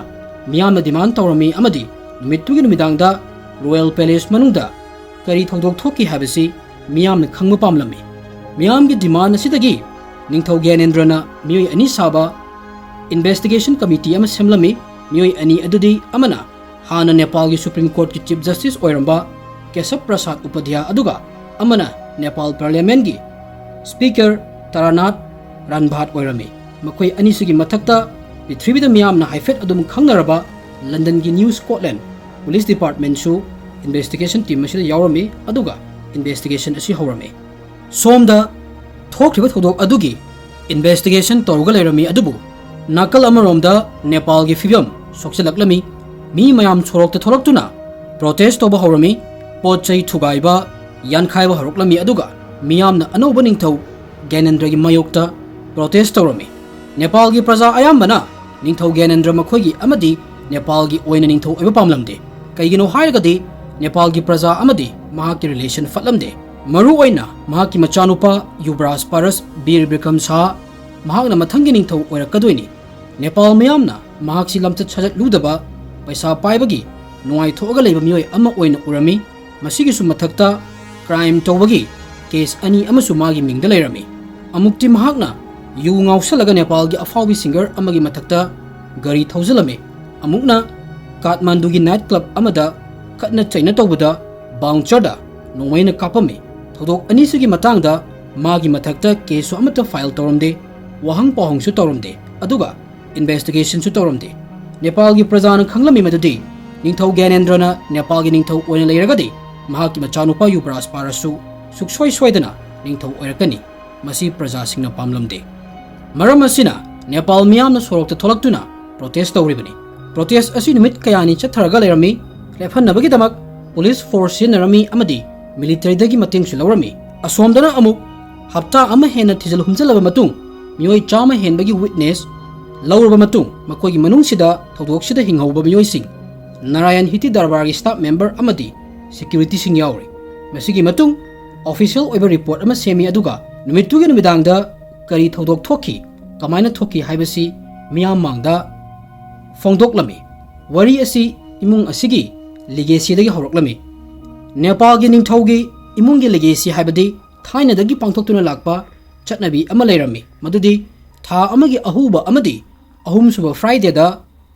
ꯃꯤꯌꯥꯝꯅ ꯗꯤꯃꯥꯟ ꯇꯧꯔꯝꯃꯤ ꯑꯃꯗꯤ ꯅꯨꯃꯤꯠꯇꯨꯒꯤ ꯅꯨꯃꯤꯗꯥꯡꯗ ꯔꯣꯌꯦꯜ ꯄꯦꯂꯦꯁ ꯃꯅꯨꯡꯗ ꯀꯔꯤ ꯊꯧꯗꯣꯛ ꯊꯣꯛꯈꯤ ꯍꯥꯏꯕꯁꯤ ꯃꯤꯌꯥꯝꯅ ꯈꯪꯕ ꯄꯥꯝꯂꯝꯃꯤ꯫ ꯃꯤꯌꯥꯝꯒꯤ ꯗꯤꯃꯥꯟ ꯑꯁꯤꯗꯒꯤ ꯅꯤꯡꯊꯧ ꯒ꯭ꯌꯥꯅꯦꯟꯗ꯭ꯔꯅ ꯃꯤꯑꯣꯏ ꯑꯅꯤ ꯁꯥꯕ ꯏꯟꯚꯦꯁꯇꯤꯒꯦꯁꯟ ꯀꯃꯤꯇꯤ ꯑꯃ ꯁꯦꯝꯂꯝꯃꯤ꯫ ꯃꯤꯑꯣꯏ ꯑꯅꯤ ꯑꯗꯨꯗꯤ ꯑꯃꯅ ꯍꯥꯟꯅ ꯅꯦꯄꯥꯜꯒꯤ ꯁꯨꯄ꯭ꯔꯤꯝ ꯀꯣꯔꯠꯀꯤ ꯆꯤꯐ ꯖꯁꯇꯤꯁ ꯑꯣꯏꯔꯝꯕ ꯀꯦꯁꯕ ꯄ꯭ꯔꯁꯥꯗ ꯎꯄꯥꯙ꯭ꯌꯥ ꯑꯗꯨꯒ ꯑꯃꯅ ꯅꯦꯄꯥꯜ ꯄꯥꯔꯂꯤꯌꯥꯃꯦꯟꯒꯤ ꯁ꯭ꯄꯤꯀꯔ ꯇꯥꯔꯥꯅꯥꯊ ꯔꯥꯟꯚꯥꯠ ꯑꯣꯏꯔꯝꯃꯤ꯫ ꯃꯈꯣꯏ ꯑꯅꯤꯁꯤꯒꯤ ꯃꯊꯛꯇ ꯄ꯭ꯔꯤꯊꯤꯕꯤꯗ ꯃꯤꯌꯥꯝꯅ ꯍꯥꯏꯐꯦꯠ ꯑꯗꯨꯝ ꯈꯪꯅꯔꯕ ꯂꯟꯗꯟꯒꯤ new Scotland police ꯗꯤꯄꯥꯔꯠꯃꯦꯟꯁꯨ investigation team ꯑꯁꯤꯗ ꯌꯥꯎꯔꯝꯃꯤ, ꯑꯗꯨꯒ ꯏꯟꯚꯦꯁꯇꯤꯒꯦꯁꯟ ꯑꯁꯤ ꯍꯧꯔꯝꯃꯤ꯫ ꯁꯣꯝꯗ ꯊꯣꯛꯈ꯭ꯔꯤꯕ ꯊꯧꯗꯣꯛ ꯑꯗꯨꯒꯤ ꯏꯟꯚꯦꯁꯇꯤꯒꯦꯁꯟ ꯇꯧꯔꯒ ꯂꯩꯔꯝꯃꯤ, ꯑꯗꯨꯕꯨ ꯅꯥꯀꯜ ꯑꯃꯔꯣꯝꯗ ꯅꯦꯄꯥꯜꯒꯤ ꯐꯤꯕꯝ ꯁꯣꯛꯆꯤꯜꯂꯛꯂꯝꯃꯤ꯫ ꯃꯤ ꯃꯌꯥꯝ ꯁꯣꯔꯣꯛꯇ ꯊꯣꯛꯂꯛꯇꯨꯅ ꯄ꯭ꯔꯣꯇꯦꯁ ꯇꯧꯕ ꯍꯧꯔꯝꯃꯤ꯫ ꯄꯣꯠ ꯆꯩ ꯊꯨꯒꯥꯏꯕ, ꯌꯥꯟꯈꯥꯏꯕ ꯍꯧꯔꯛꯂꯝꯃꯤ, ꯑꯗꯨꯒ ꯃꯤꯌꯥꯝꯅ ꯑꯅꯧꯕ ꯅꯤꯡꯊꯧ ꯒ꯭ꯌꯥꯅꯦꯟꯗ꯭ꯔꯒꯤ ꯃꯥꯌꯣꯛꯇ ꯄ꯭ꯔꯣꯇꯦꯁ ꯇꯧꯔꯝꯃꯤ꯫ ꯅꯦꯄꯥꯜꯒꯤ ꯄ꯭ꯔꯖꯥ ꯑꯌꯥꯝꯕꯅ ꯅꯤꯡꯊꯧ ꯒ꯭ꯌꯥꯅꯦꯟꯗ꯭ꯔ ꯃꯈꯣꯏꯒꯤ ꯑꯃꯗꯤ ꯅꯦꯄꯥꯜꯒꯤ ꯑꯣꯏꯅ ꯅꯤꯡꯊꯧ ꯑꯣꯏꯕ ꯄꯥꯝꯂꯝꯗꯦ꯫ ꯀꯩꯒꯤꯅꯣ ꯍꯥꯏꯔꯒꯗꯤ ꯅꯦꯄꯥꯜꯒꯤ ꯄ꯭ꯔꯖꯥ ꯑꯃꯗꯤ ꯃꯍꯥꯛꯀꯤ ꯔꯤꯂꯦꯁꯟ ꯐꯠꯂꯝꯗꯦ꯫ ꯃꯔꯨ ꯑꯣꯏꯅ ꯃꯍꯥꯛꯀꯤ ꯃꯆꯥꯅꯨꯄꯥ ꯌꯨꯕꯔꯥꯖ ꯄꯥꯔꯁ ꯕꯤꯔ ꯕꯤꯀ꯭ꯔꯝ ꯁꯥꯍ, ꯃꯍꯥꯛꯅ ꯃꯊꯪꯒꯤ ꯅꯤꯡꯊꯧ ꯑꯣꯏꯔꯛꯀꯗꯣꯏꯅꯤ꯫ ꯅꯦꯄꯥꯜ ꯃꯤꯌꯥꯝꯅ ꯃꯍꯥꯛꯁꯤ ꯂꯝꯆꯠ ꯁꯥꯖꯠ ꯂꯨꯗꯕ, ꯄꯩꯁꯥ ꯄꯥꯏꯕꯒꯤ ꯅꯨꯡꯉꯥꯏꯊꯣꯛꯑꯒ ꯂꯩꯕ ꯃꯤꯑꯣꯏ ꯑꯃ ꯑꯣꯏꯅ ꯎꯔꯝꯃꯤ꯫ ꯃꯁꯤꯒꯤꯁꯨ ꯃꯊꯛꯇ ꯀ꯭ꯔꯥꯏꯝ ꯇꯧꯕꯒꯤ ꯀꯦꯁ ꯑꯅꯤ ꯑꯃꯁꯨ ꯃꯥꯒꯤ ꯃꯤꯡꯗ ꯂꯩꯔꯝꯃꯤ꯫ ꯑꯃꯨꯛꯇꯤ ꯃꯍꯥꯛꯅ ꯌꯨ ꯉꯥꯎꯁꯜꯂꯒ ꯅꯦꯄꯥꯜꯒꯤ ꯑꯐꯥꯎꯕꯤ ꯁꯤꯡꯒꯔ ꯑꯃꯒꯤ ꯃꯊꯛꯇ ꯒꯥꯔꯤ ꯊꯧꯖꯤꯜꯂꯝꯃꯤ꯫ ꯑꯃꯨꯛꯅ ꯀꯥꯊꯃꯥꯟꯗꯨꯒꯤ ꯅꯥꯏꯠ ꯀ꯭ꯂꯕ ꯑꯃꯗ ꯈꯠꯅ ꯆꯩꯅ ꯇꯧꯕꯗ ꯕꯥꯎꯟꯁꯔꯗ ꯅꯣꯡꯃꯩꯅ ꯀꯥꯞꯄꯝꯃꯤ꯫ ꯊꯧꯗꯣꯛ ꯑꯅꯤꯁꯤꯒꯤ ꯃꯇꯥꯡꯗ ꯃꯥꯒꯤ ꯃꯊꯛꯇ ꯀꯦꯁꯁꯨ ꯑꯃꯠꯇ ꯐꯥꯏꯜ ꯇꯧꯔꯝꯗꯦ, ꯋꯥꯍꯪ ꯄꯥꯎꯍꯪꯁꯨ ꯇꯧꯔꯝꯗꯦ, ꯑꯗꯨꯒ ꯏꯟꯚꯦꯁꯇꯤꯒꯦꯁꯟꯁꯨ ꯇꯧꯔꯝꯗꯦ꯫ ꯅꯦꯄꯥꯜꯒꯤ ꯄ꯭ꯔꯖꯥꯅ ꯈꯪꯂꯝꯃꯤ ꯃꯗꯨꯗꯤ ꯅꯤꯡꯊꯧ ꯒ꯭ꯌꯥꯅꯦꯟꯗ꯭ꯔꯅ ꯅꯦꯄꯥꯜꯒꯤ ꯅꯤꯡꯊꯧ ꯑꯣꯏꯅ ꯂꯩꯔꯒꯗꯤ ꯃꯍꯥꯛꯀꯤ ꯃꯆꯥꯅꯨꯄꯥ ꯌꯨꯕꯔꯥꯖ ꯄꯥꯔꯁꯁꯨ ꯁꯨꯛꯁꯣꯏ ꯁꯣꯏꯗꯅ ꯅꯤꯡꯊꯧ ꯑꯣꯏꯔꯛꯀꯅꯤ꯫ ꯃꯁꯤ ꯄ꯭ꯔꯖꯥꯁꯤꯡꯅ ꯄꯥꯝꯂꯝꯗꯦ꯫ ꯃꯔꯝ ꯑꯁꯤꯅ ꯅꯦꯄꯥꯜ ꯃꯤꯌꯥꯝꯅ ꯁꯣꯔꯣꯛꯇ ꯊꯣꯛꯂꯛꯇꯨꯅ ꯄ꯭ꯔꯣꯇꯦꯁ ꯇꯧꯔꯤꯕꯅꯤ꯫ Protest ꯑꯁꯤ ꯅꯨꯃꯤꯠ ꯀꯌꯥꯅꯤ ꯆꯠꯊꯔꯒ ꯂꯩꯔꯝꯃꯤ꯫ ꯂꯦꯞꯍꯟꯅꯕꯒꯤꯗꯃꯛ police force ꯁꯤꯖꯤꯟꯅꯔꯝꯃꯤ ꯑꯃꯗꯤ military ꯗꯒꯤ ꯃꯇꯦꯡꯁꯨ ꯂꯧꯔꯝꯃꯤ꯫ ꯑꯁꯣꯝꯗꯅ ꯑꯃꯨꯛ ꯍꯞꯇꯥ ꯑꯃ ꯍꯦꯟꯅ ꯊꯤꯖꯤꯜ ꯍꯨꯝꯖꯤꯜꯂꯕ ꯃꯇꯨꯡ, ꯃꯤꯑꯣꯏ ꯆꯥꯝꯃ ꯍꯦꯟꯕꯒꯤ witness ꯂꯧꯔꯕ ꯃꯇꯨꯡ, ꯃꯈꯣꯏꯒꯤ ꯃꯅꯨꯡꯁꯤꯗ ꯊꯧꯗꯣꯛꯁꯤꯗ ꯍꯤꯡꯍꯧꯕ ꯃꯤꯑꯣꯏꯁꯤꯡ ꯅꯥꯔꯥꯌꯟ ꯍꯤꯇꯤ ꯗꯔꯕꯥꯔꯒꯤ staff member ꯑꯃꯗꯤ security ꯁꯤꯡ ꯌꯥꯎꯔꯤ꯫ ꯃꯁꯤꯒꯤ ꯃꯇꯨꯡ official ꯑꯣꯏꯕ report ꯑꯃ ꯁꯦꯝꯃꯤ, ꯑꯗꯨꯒ ꯅꯨꯃꯤꯠꯇꯨꯒꯤ ꯅꯨꯃꯤꯗꯥꯡꯗ ꯀꯔꯤ ꯊꯧꯗꯣꯛ ꯊꯣꯛꯈꯤ, ꯀꯃꯥꯏꯅ ꯊꯣꯛꯈꯤ ꯍꯥꯏꯕꯁꯤ ꯃꯤꯌꯥꯝ ꯃꯥꯡꯗ ꯐꯣꯡꯗꯣꯛꯂꯝꯃꯤ꯫ ꯋꯥꯔꯤ ꯑꯁꯤ ꯏꯃꯨꯡ ꯑꯁꯤꯒꯤ legacy ꯗꯒꯤ ꯍꯧꯔꯛꯂꯝꯃꯤ꯫ ꯅꯦꯄꯥꯜꯒꯤ ꯅꯤꯡꯊꯧꯒꯤ ꯏꯃꯨꯡꯒꯤ legacy ꯍꯥꯏꯕꯗꯤ ꯊꯥꯏꯅꯗꯒꯤ ꯄꯥꯡꯊꯣꯛꯇꯨꯅ ꯂꯥꯛꯄ ꯆꯠꯅꯕꯤ ꯑꯃ ꯂꯩꯔꯝꯃꯤ, ꯃꯗꯨꯗꯤ ꯊꯥ ꯑꯃꯒꯤ ꯑꯍꯧꯕ ꯑꯃꯗꯤ ꯑꯍꯨꯝꯁꯨꯕ Friday ꯗ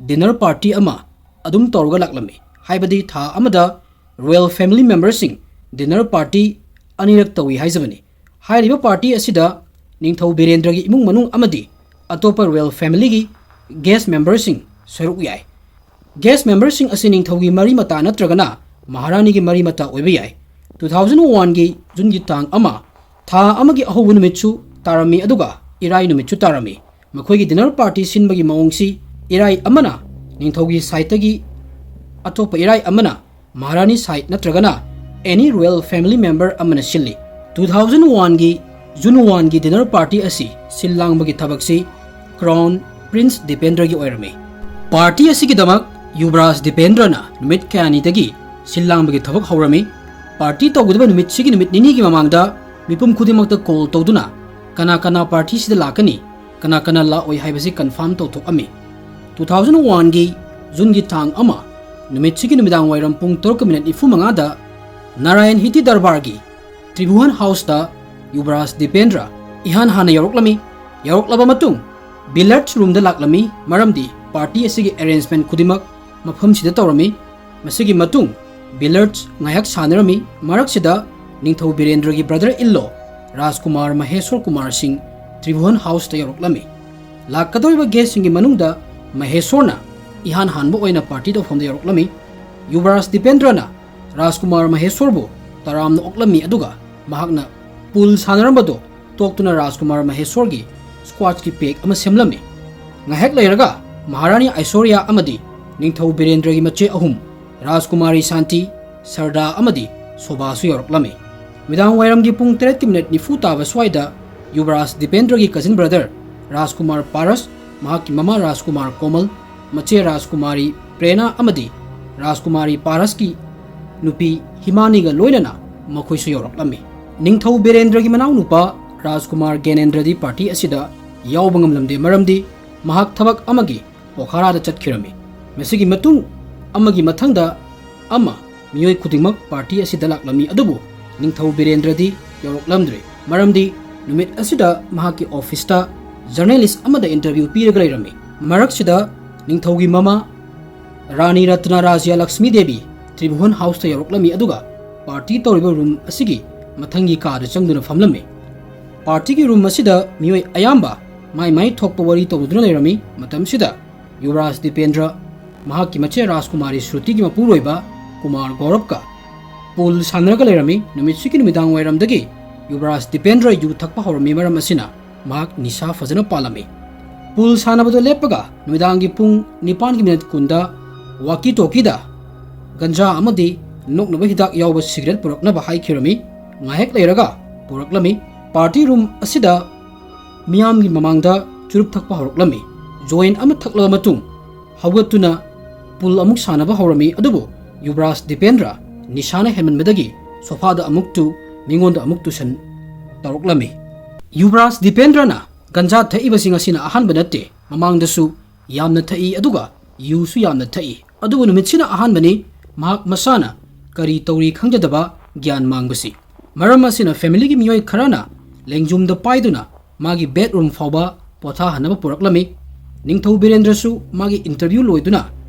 dinner party ꯑꯃ ꯑꯗꯨꯝ ꯇꯧꯔꯒ ꯂꯥꯛꯂꯝꯃꯤ꯫ ꯍꯥꯏꯕꯗꯤ ꯊꯥ ꯑꯃꯗ royal family member ꯁꯤꯡ dinner party ꯑꯅꯤꯔꯛ ꯇꯧꯏ ꯍꯥꯏꯖꯕꯅꯤ꯫ ꯍꯥꯏꯔꯤꯕ party ꯑꯁꯤꯗ ꯅꯤꯡꯊꯧ ꯕꯤꯔꯦꯟꯗ꯭ꯔꯒꯤ ꯏꯃꯨꯡ ꯃꯅꯨꯡ ꯑꯃꯗꯤ ꯑꯇꯣꯞꯄ royal family ꯒꯤ guest member ꯁꯤꯡ ꯁꯔꯨꯛ ꯌꯥꯏ꯫ Guest member ꯁꯤꯡ ꯑꯁꯤ ꯅꯤꯡꯊꯧꯒꯤ ꯃꯔꯤ ꯃꯇꯥ ꯅꯠꯇ꯭ꯔꯒꯅ ꯃꯍꯥꯔꯥꯅꯤꯒꯤ ꯃꯔꯤ ꯃꯇꯥ ꯑꯣꯏꯕ ꯌꯥꯏ꯫ Two thousand one ꯒꯤ June ꯒꯤ ꯇꯥꯡ ꯑꯃ, ꯊꯥ ꯑꯃꯒꯤ ꯑꯍꯧꯕ ꯅꯨꯃꯤꯠꯁꯨ ꯇꯥꯔꯝꯃꯤ, ꯑꯗꯨꯒ ꯏꯔꯥꯏ ꯅꯨꯃꯤꯠꯁꯨ ꯇꯥꯔꯝꯃꯤ꯫ ꯃꯈꯣꯏꯒꯤ dinner party ꯁꯤꯟꯕꯒꯤ ꯃꯑꯣꯡꯁꯤ ꯏꯔꯥꯏ ꯑꯃꯅ ꯅꯤꯡꯊꯧꯒꯤ side ꯇꯒꯤ, ꯑꯇꯣꯞꯄ ꯏꯔꯥꯏ ꯑꯃꯅ ꯃꯍꯥꯔꯥꯅꯤ side ꯅꯠꯇ꯭ꯔꯒꯅ any royal family member ꯑꯃꯅ ꯁꯤꯜꯂꯤ꯫ Two thousand one ꯒꯤ June one ꯒꯤ dinner party ꯑꯁꯤ ꯁꯤꯜ ꯂꯥꯡꯕꯒꯤ ꯊꯕꯛꯁꯤ Crown Prince ꯗꯤꯄꯦꯟꯗ꯭ꯔꯒꯤ ꯑꯣꯏꯔꯝꯃꯤ꯫ Party ꯑꯁꯤꯒꯤꯗꯃꯛ ꯌꯨꯕꯔꯥꯖ ꯗꯤꯄꯦꯟꯗ꯭ꯔꯅ ꯅꯨꯃꯤꯠ ꯀꯌꯥꯅꯤꯗꯒꯤ ꯁꯤꯜ ꯂꯥꯡꯕꯒꯤ ꯊꯕꯛ ꯍꯧꯔꯝꯃꯤ꯫ Party ꯇꯧꯒꯗꯕ ꯅꯨꯃꯤꯠꯁꯤꯒꯤ ꯅꯨꯃꯤꯠ ꯅꯤꯅꯤꯒꯤ ꯃꯃꯥꯡꯗ ꯃꯤꯄꯨꯝ ꯈꯨꯗꯤꯡꯃꯛꯇ call ꯇꯧꯗꯨꯅ ꯀꯅꯥ ꯀꯅꯥ party ꯁꯤꯗ ꯂꯥꯛꯀꯅꯤ, ꯀꯅꯥ ꯀꯅꯥ ꯂꯥꯛꯑꯣꯏ ꯍꯥꯏꯕꯁꯤ confirm ꯇꯧꯊꯣꯛꯑꯝꯃꯤ꯫ Two thousand one ꯒꯤ June ꯒꯤ ꯇꯥꯡ ꯑꯃ ꯅꯨꯃꯤꯠꯁꯤꯒꯤ ꯅꯨꯃꯤꯗꯥꯡ ꯋꯥꯏꯔꯝ ꯄꯨꯡ ꯇꯔꯨꯛꯀ minute ꯅꯤꯐꯨ ꯃꯉꯥꯗ ꯅꯥꯔꯥꯌꯟ ꯍꯤꯇꯤ ꯗꯔꯕꯥꯔꯒꯤ ꯇ꯭ꯔꯤꯚꯨꯍꯟ house ꯇ ꯌꯨꯕꯔꯥꯖ ꯗꯤꯄꯦꯟꯗ꯭ꯔ ꯏꯍꯥꯟ ꯍꯥꯟꯅ ꯌꯧꯔꯛꯂꯝꯃꯤ꯫ ꯌꯧꯔꯛꯂꯕ ꯃꯇꯨꯡ billiards room ꯗ ꯂꯥꯛꯂꯝꯃꯤ, ꯃꯔꯝꯗꯤ party ꯑꯁꯤꯒꯤ arrangement ꯈꯨꯗꯤꯡꯃꯛ ꯃꯐꯝꯁꯤꯗ ꯇꯧꯔꯝꯃꯤ꯫ ꯃꯁꯤꯒꯤ ꯃꯇꯨꯡ billiards ꯉꯥꯏꯍꯥꯛ ꯁꯥꯟꯅꯔꯝꯃꯤ꯫ ꯃꯔꯛꯁꯤꯗ ꯅꯤꯡꯊꯧ ꯕꯤꯔꯦꯟꯗ꯭ꯔꯒꯤ brother in law ꯔꯥꯖꯀꯨꯃꯥꯔ ꯃꯍꯦꯁ꯭ꯋꯔ ꯀꯨꯃꯥꯔ ꯁꯤꯡ ꯇ꯭ꯔꯤꯚꯨꯍꯟ house ꯇ ꯌꯧꯔꯛꯂꯝꯃꯤ꯫ ꯂꯥꯛꯀꯗꯧꯔꯤꯕ guest ꯁꯤꯡꯒꯤ ꯃꯅꯨꯡꯗ ꯃꯍꯦꯁ꯭ꯋꯔꯅ ꯏꯍꯥꯟ ꯍꯥꯟꯕ ꯑꯣꯏꯅ party ꯇꯧꯐꯝꯗ ꯌꯧꯔꯛꯂꯝꯃꯤ꯫ ꯌꯨꯕꯔꯥꯖ ꯗꯤꯄꯦꯟꯗ꯭ꯔꯅ ꯔꯥꯖꯀꯨꯃꯥꯔ ꯃꯍꯦꯁ꯭ꯋꯔꯕꯨ ꯇꯔꯥꯝꯅ ꯑꯣꯛꯂꯝꯃꯤ, ꯑꯗꯨꯒ ꯃꯍꯥꯛꯅ pool ꯁꯥꯟꯅꯔꯝꯕꯗꯨ ꯇꯣꯛꯇꯨꯅ ꯔꯥꯖꯀꯨꯃꯥꯔ ꯃꯍꯦꯁ꯭ꯋꯔꯒꯤ squash ꯀꯤ pack ꯑꯃ ꯁꯦꯝꯂꯝꯃꯤ꯫ ꯉꯥꯏꯍꯥꯛ ꯂꯩꯔꯒ ꯃꯍꯥꯔꯥꯅꯤ ꯑꯥꯏꯁꯣꯔꯤꯌꯥ ꯑꯃꯗꯤ ꯅꯤꯡꯊꯧ ꯕꯤꯔꯦꯟꯗ꯭ꯔꯒꯤ ꯃꯆꯦ ꯑꯍꯨꯝ, ꯔꯥꯖꯀꯨꯃꯥꯔꯤ ꯁꯥꯟꯇꯤ, ꯁꯔꯗꯥ ꯑꯃꯗꯤ ꯁꯣꯚꯥꯁꯨ ꯌꯧꯔꯛꯂꯝꯃꯤ꯫ ꯅꯨꯃꯤꯗꯥꯡ ꯋꯥꯏꯔꯝꯒꯤ ꯄꯨꯡ ꯇꯔꯦꯠꯀꯤ ꯃꯤꯅꯤꯠ ꯅꯤꯐꯨ ꯇꯥꯕ ꯁ꯭ꯋꯥꯏꯗ ꯌꯨꯕꯔꯥꯖ ꯗꯤꯄꯦꯟꯗ꯭ꯔꯒꯤ ꯀꯖꯤꯟ ꯕ꯭ꯔꯗꯔ ꯔꯥꯖꯀꯨꯃꯥꯔ ꯄꯥꯔꯁ, ꯃꯍꯥꯛꯀꯤ ꯃꯃꯥ ꯔꯥꯖꯀꯨꯃꯥꯔ ꯀꯣꯃꯜ, ꯃꯆꯦ ꯔꯥꯖꯀꯨꯃꯥꯔꯤ ꯄ꯭ꯔꯦꯅꯥ ꯑꯃꯗꯤ ꯔꯥꯖꯀꯨꯃꯥꯔꯤ ꯄꯥꯔꯁꯀꯤ ꯅꯨꯄꯤ ꯍꯤꯃꯥꯅꯤꯒ ꯂꯣꯏꯅꯅ ꯃꯈꯣꯏꯁꯨ ꯌꯧꯔꯛꯂꯝꯃꯤ꯫ ꯅꯤꯡꯊꯧ ꯕꯤꯔꯦꯟꯗ꯭ꯔꯒꯤ ꯃꯅꯥꯎꯅꯨꯄꯥ ꯔꯥꯖꯀꯨꯃꯥꯔ ꯒ꯭ꯌꯥꯅꯦꯟꯗ꯭ꯔꯗꯤ ꯄꯥꯔꯇꯤ ꯑꯁꯤꯗ ꯌꯥꯎꯕ ꯉꯝꯂꯝꯗꯦ, ꯃꯔꯝꯗꯤ ꯃꯍꯥꯛ ꯊꯕꯛ ꯑꯃꯒꯤ ꯄꯣꯈꯥꯔꯥꯗ ꯆꯠꯈꯤꯔꯝꯃꯤ꯫ ꯃꯁꯤꯒꯤ ꯃꯇꯨꯡ ꯑꯃꯒꯤ ꯃꯊꯪꯗ ꯑꯃ ꯃꯤꯑꯣꯏ ꯈꯨꯗꯤꯡꯃꯛ ꯄꯥꯔꯇꯤ ꯑꯁꯤꯗ ꯂꯥꯛꯂꯝꯃꯤ, ꯑꯗꯨꯕꯨ ꯅꯤꯡꯊꯧ ꯕꯤꯔꯦꯟꯗ꯭ꯔꯗꯤ ꯌꯧꯔꯛꯂꯝꯗ꯭ꯔꯦ, ꯃꯔꯝꯗꯤ ꯅꯨꯃꯤꯠ ꯑꯁꯤꯗ ꯃꯍꯥꯛꯀꯤ ꯑꯣꯐꯤꯁꯇ ꯖꯔꯅꯦꯂꯤꯁ ꯑꯃꯗ ꯏꯟꯇꯔꯚ꯭ꯌꯨ ꯄꯤꯔꯒ ꯂꯩꯔꯝꯃꯤ꯫ ꯃꯔꯛꯁꯤꯗ ꯅꯤꯡꯊꯧꯒꯤ ꯃꯃꯥ ꯔꯥꯅꯤ ꯔꯇꯅ ꯔꯥꯖ꯭ꯌ ꯂꯛꯁꯃꯤ ꯗꯦꯕꯤ ꯇ꯭ꯔꯤꯚꯨꯋꯟ ꯍꯥꯎꯁꯇ ꯌꯧꯔꯛꯂꯝꯃꯤ, ꯑꯗꯨꯒ ꯄꯥꯔꯇꯤ ꯇꯧꯔꯤꯕ ꯔꯨꯝ ꯑꯁꯤꯒꯤ ꯃꯊꯪꯒꯤ ꯀꯥꯗ ꯆꯪꯗꯨꯅ ꯐꯝꯂꯝꯃꯤ꯫ ꯄꯥꯔꯇꯤꯒꯤ ꯔꯨꯝ ꯑꯁꯤꯗ ꯃꯤꯑꯣꯏ ꯑꯌꯥꯝꯕ ꯃꯥꯏ ꯃꯥꯏ ꯊꯣꯛꯄ ꯋꯥꯔꯤ ꯇꯧꯅꯗꯨꯅ ꯂꯩꯔꯝꯃꯤ꯫ ꯃꯇꯝꯁꯤꯗ ꯌꯨꯕꯔꯥꯖ ꯗꯤꯄꯦꯟꯗ꯭ꯔ ꯃꯍꯥꯛꯀꯤ ꯃꯆꯦ ꯔꯥꯖꯀꯨꯃꯥꯔꯤ ꯁ꯭ꯔꯨꯇꯤꯒꯤ ꯃꯄꯨꯔꯣꯏꯕ ꯀꯨꯃꯥꯔ ꯒꯧꯔꯕꯀ ꯄꯨꯜ ꯁꯥꯟꯅꯔꯒ ꯂꯩꯔꯝꯃꯤ꯫ ꯅꯨꯃꯤꯠꯁꯤꯒꯤ ꯅꯨꯃꯤꯗꯥꯡ ꯋꯥꯏꯔꯝꯗꯒꯤ ꯌꯨꯕꯔꯥꯖ ꯗꯤꯄꯦꯟꯗ꯭ꯔ ꯌꯨ ꯊꯛꯄ ꯍꯧꯔꯝꯃꯤ, ꯃꯔꯝ ꯑꯁꯤꯅ ꯃꯍꯥꯛ ꯅꯤꯁꯥ ꯐꯖꯅ ꯄꯥꯜꯂꯝꯃꯤ꯫ ꯄꯨꯜ ꯁꯥꯟꯅꯕꯗ ꯂꯦꯞꯄꯒ ꯅꯨꯃꯤꯗꯥꯡꯒꯤ ꯄꯨꯡ ꯅꯤꯄꯥꯟꯒꯤ ꯃꯤꯅꯠ ꯀꯨꯟꯗ ꯋꯥꯀꯤ ꯇꯣꯀꯤꯗ ꯒꯟꯖꯥ ꯑꯃꯗꯤ ꯅꯣꯛꯅꯕ ꯍꯤꯗꯥꯛ ꯌꯥꯎꯕ ꯁꯤꯒꯔꯦꯠ ꯄꯨꯔꯛꯅꯕ ꯍꯥꯏꯈꯤꯔꯝꯃꯤ꯫ ꯉꯥꯏꯍꯥꯛ ꯂꯩꯔꯒ ꯄꯨꯔꯛꯂꯝꯃꯤ꯫ ꯄꯥꯔꯇꯤ ꯔꯨꯝ ꯑꯁꯤꯗ ꯃꯤꯌꯥꯝꯒꯤ ꯃꯃꯥꯡꯗ ꯆꯨꯔꯨꯞ ꯊꯛꯄ ꯍꯧꯔꯛꯂꯝꯃꯤ꯫ ꯖꯣꯏꯟ ꯑꯃ ꯊꯛꯂꯕ ꯃꯇꯨꯡ ꯍꯧꯒꯠꯇꯨꯅ ꯄꯨꯜ ꯑꯃꯨꯛ ꯁꯥꯟꯅꯕ ꯍꯧꯔꯝꯃꯤ, ꯑꯗꯨꯕꯨ ꯌꯨꯕꯔꯥꯖ ꯗꯤꯄꯦꯟꯗ꯭ꯔ ꯅꯤꯁꯥꯅ ꯍꯦꯟꯃꯟꯕꯗꯒꯤ ꯁꯣꯐꯥꯗ ꯑꯃꯨꯛ ꯇꯨ, ꯃꯤꯉꯣꯟꯗ ꯑꯃꯨꯛ ꯇꯨꯁꯟ ꯇꯧꯔꯛꯂꯝꯃꯤ꯫ ꯌꯨꯕꯔꯥꯖ ꯗꯤꯄꯦꯟꯗ꯭ꯔꯅ ꯒꯟꯖꯥ ꯊꯛꯏꯕꯁꯤꯡ ꯑꯁꯤꯅ ꯑꯍꯥꯟꯕ ꯅꯠꯇꯦ, ꯃꯃꯥꯡꯗꯁꯨ ꯌꯥꯝꯅ ꯊꯛꯏ, ꯑꯗꯨꯒ ꯌꯨꯁꯨ ꯌꯥꯝꯅ ꯊꯛꯏ, ꯑꯗꯨꯕꯨ ꯅꯨꯃꯤꯠꯁꯤꯅ ꯑꯍꯥꯟꯕꯅꯤ ꯃꯍꯥꯛ ꯃꯁꯥꯅ ꯀꯔꯤ ꯇꯧꯔꯤ ꯈꯪꯖꯗꯕ ꯒ꯭ꯌꯥꯟ ꯃꯥꯡꯕꯁꯤ꯫ ꯃꯔꯝ ꯑꯁꯤꯅ ꯐꯦꯃꯤꯂꯤꯒꯤ ꯃꯤꯑꯣꯏ ꯈꯔꯅ ꯂꯦꯡꯖꯨꯝꯗ ꯄꯥꯏꯗꯨꯅ ꯃꯥꯒꯤ ꯕꯦꯗꯔꯨꯝ ꯐꯥꯎꯕ ꯄꯣꯊꯥꯍꯟꯅꯕ ꯄꯨꯔꯛꯂꯝꯃꯤ꯫ ꯅꯤꯡꯊꯧ ꯕꯤꯔꯦꯟꯗ꯭ꯔꯁꯨ ꯃꯥꯒꯤ ꯏꯟꯇꯔꯚ꯭ꯌꯨ ꯂꯣꯏꯗꯨꯅ